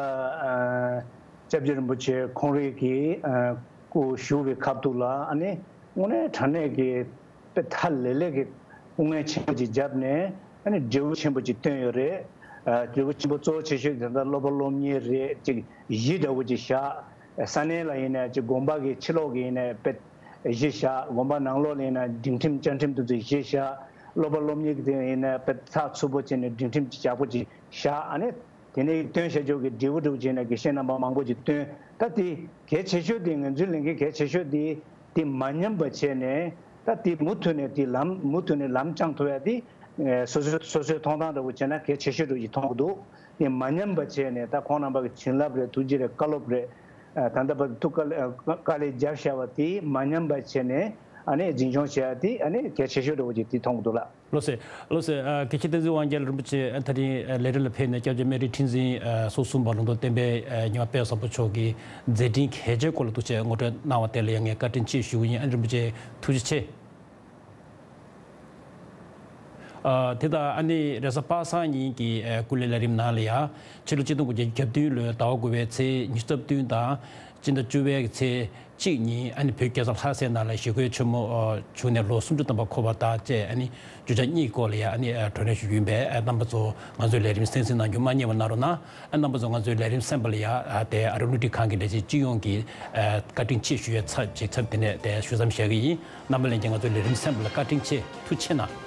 སྐྱབས་རྗེ་རིན་པོ་ཆེ་ཁོང་རང་གི་སྐུ་བཞུགས་པའི་ཁ་ཐུག་ལ་ཨ་ནི་དངོས་གནས་དྲང་གནས་ཀྱི་དཔེ་ཐ་ལེ་ལེ་གི་སྐུ་ངལ་ཆེན་པོ་ཅིག་བརྒྱབ་ནས་ཨ་ནི་འབྲས་བུ་ཆེན་པོ་ཅིག་བཏོན་ཡོད་རེད། འབྲས་བུ་ཆེན་པོ་གཙོ་ཆེ་ཤོས་དེ་ད་སློབ་པ་སློབ་གཉེར་རེད། ཅིག་གཞི་འདྲ་བོ་ཅིག་བཞག་ས་གནས་ལ་ཡིན་ན་ཅིག་དགོན་པ་གི་ཕྱི་ལོགས་ཀྱི་ཡིན་ན་དཔེ་གཞི་བཞག་དགོན་པ་ནང་ལོགས་ལ་ཡིན་ན་སྒྲིག་ཁྲིམས་བཅའ་ཁྲིམས་དེ་ཚོ་གཞི་བཞག་སློབ་པ་སློབ་གཉེར་གྱི་དེ་ཡིན་ན་དཔེ་ཚགས་ཚུད་པོ་བྱས་ནས་སྒྲིག་ཁྲིམས་ཅིག་ཡག་པོ་ཅིག་བཞག་ཨ་ནི། དེ་ནས་བཏོན་བྱ་ཆོག་གི་འབྲས་བུ་འགྲུབ་བྱས་ནས་དགེ་བཤེས་རྣམ་པ་མང་པོ་ཅིག་བཏོན། ད་དེ་གལ་ཆེ་ཤོས་དེ་ང་ཚོའི་ལས་འགན་གལ་ཆེ་ཤོས་དེ་དེ་མ་ཉམས་པ་བྱས་ནས་ད་དེ་མུ་མཐུད་ནས་དེ་ལམ་མུ་མཐུད་ནས་ལམ་བཅངས་ཐུབ་ཡ་དེ་སོ་སོའི་སོ་སོའི་མཐོང་སྟངས་འདྲ་བོ་བྱས་ན་གལ་ཆེ་ཤོས་འདྲ་བོ་ཅིག་མཐོང་གི་འདུག་དེ་མ་ཉམས་པ་བྱས་ནས་ད་ཁོང་རྣམ་པ་གི་བྱིན་རླབས་རེད། ཐུགས་རྗེ་རེད། བཀའ་སློབ་རེད། ད་ལྟ་བར་དུ་དཀའ་ལས་དཀའ་ལས་བརྒྱབ་བཞག་པ་དེ་མ་ཉམས་པ་བྱས་ནས་ཨ་ནི་འཛིན་སྐྱོང་བྱེད་ཡ་དེ་ཨ་ནི་གལ་ཆེ་ཤོས་འདྲ་བོ་ཅིག་དེ་མཐོང་གི་འདུག་ལགས། ལགས་སོ། ལགས་སོ། ཨ། དགེ་བཤེས་བསྟན་འཛིན་དབང་རྒྱལ་རིན་པོ་ཆེ་ཨ་ད་རིང་ཨ་ལས་རིམ་ལ་ཕེབས་ནས་སྐྱབས་རྗེ་སྨན་རི་ཁྲི་འཛིན་ཨ་སོ་གསུམ་པ་ལུང་རྟོགས་བསྟན་པའི་ཨ་ཉི་མ་དཔལ་བཟང་པོ་མཆོག་གི་མཛད་འཕྲིན་གལ་ཆེའི་སྐོར་ལ་ཐུགས་ཆེ་ངོ་སྤྲོད་གནང་བ་དེ་ལ་ཡང་ངས་བཀའ་དྲིན་ཆེ་ཞུ་གི་ཡིན། ཨ་ནི་རིན་པོ་ཆེ་ཐུགས་རྗེ་ཆེ། ཨ་དེ་དང་ཨ་ནི་རེས་གཟའ་པ་སངས་ཉིན་གྱི་ཨ་སྐུ་ལས་ལས་རིམ་ནང་ལ་ཡང་ཕྱི་ལོ་ཆིག་སྟོང་དགུ་བརྒྱ་གྱ་བདུན་ལོའི་ཟླ་བ་དགུ་པའི་ཚེས་ཉི་ཤུ་རྩ་བདུན་དང་། སྤྱི་ཟླ་བཅུ་པའི་ཚེས་གཅིག་ཉིན་ཨ་ནི་བོད་རྒྱལ་ས་ལྷ་སའི་ནང་ལ་ཞི་རྒོལ་ཆེན་མོ་ཨ་བྱུང་ནས་ལོ་སུམ་ཅུ་ཐམ་པ་འཁོར་བ་དང་བཅས་ཨ་ནི་བརྗོད་བྱ་གཉིས་སྐོར་ལ་ཡང་ཨ་ནི་ཨ་བགྲོ་གླེང་ཞུ་རྒྱུ་ཡིན་པས། ཨ་རྣམ་པ་ཚོ་ང་ཚོའི་ལས་རིམ་གསན་གཟིགས་གནང་རྒྱུ་མ་བསྙེལ་བ་གནང་རོགས་གནང་། ཨ་རྣམ་པ་ཚོ་ང་ཚོའི་ལས་རིམ་གསན་པ་ལ་ཡང་ཨ་དེ་ཨ་རི་སློབ་ཁྲིད་ཁང་གི་ལས་བྱེད་སྤྱི་ཡོངས་ཀྱི་ཨ་བཀའ་དྲིན་ཆེ་ཞུ་ཡའི་ཚབ་བྱེད་ཚབ་དེ་ནས་དེ་ཞུ་མཚམས་བཞག་གི་ཡིན། རྣམ་པ་ལྷན་རྒྱས་ང་ཚོའི་ལས་རིམ་གསན་པ་ལ་བཀའ་དྲིན་ཆེ། ཐུགས་རྗེ་གནང་།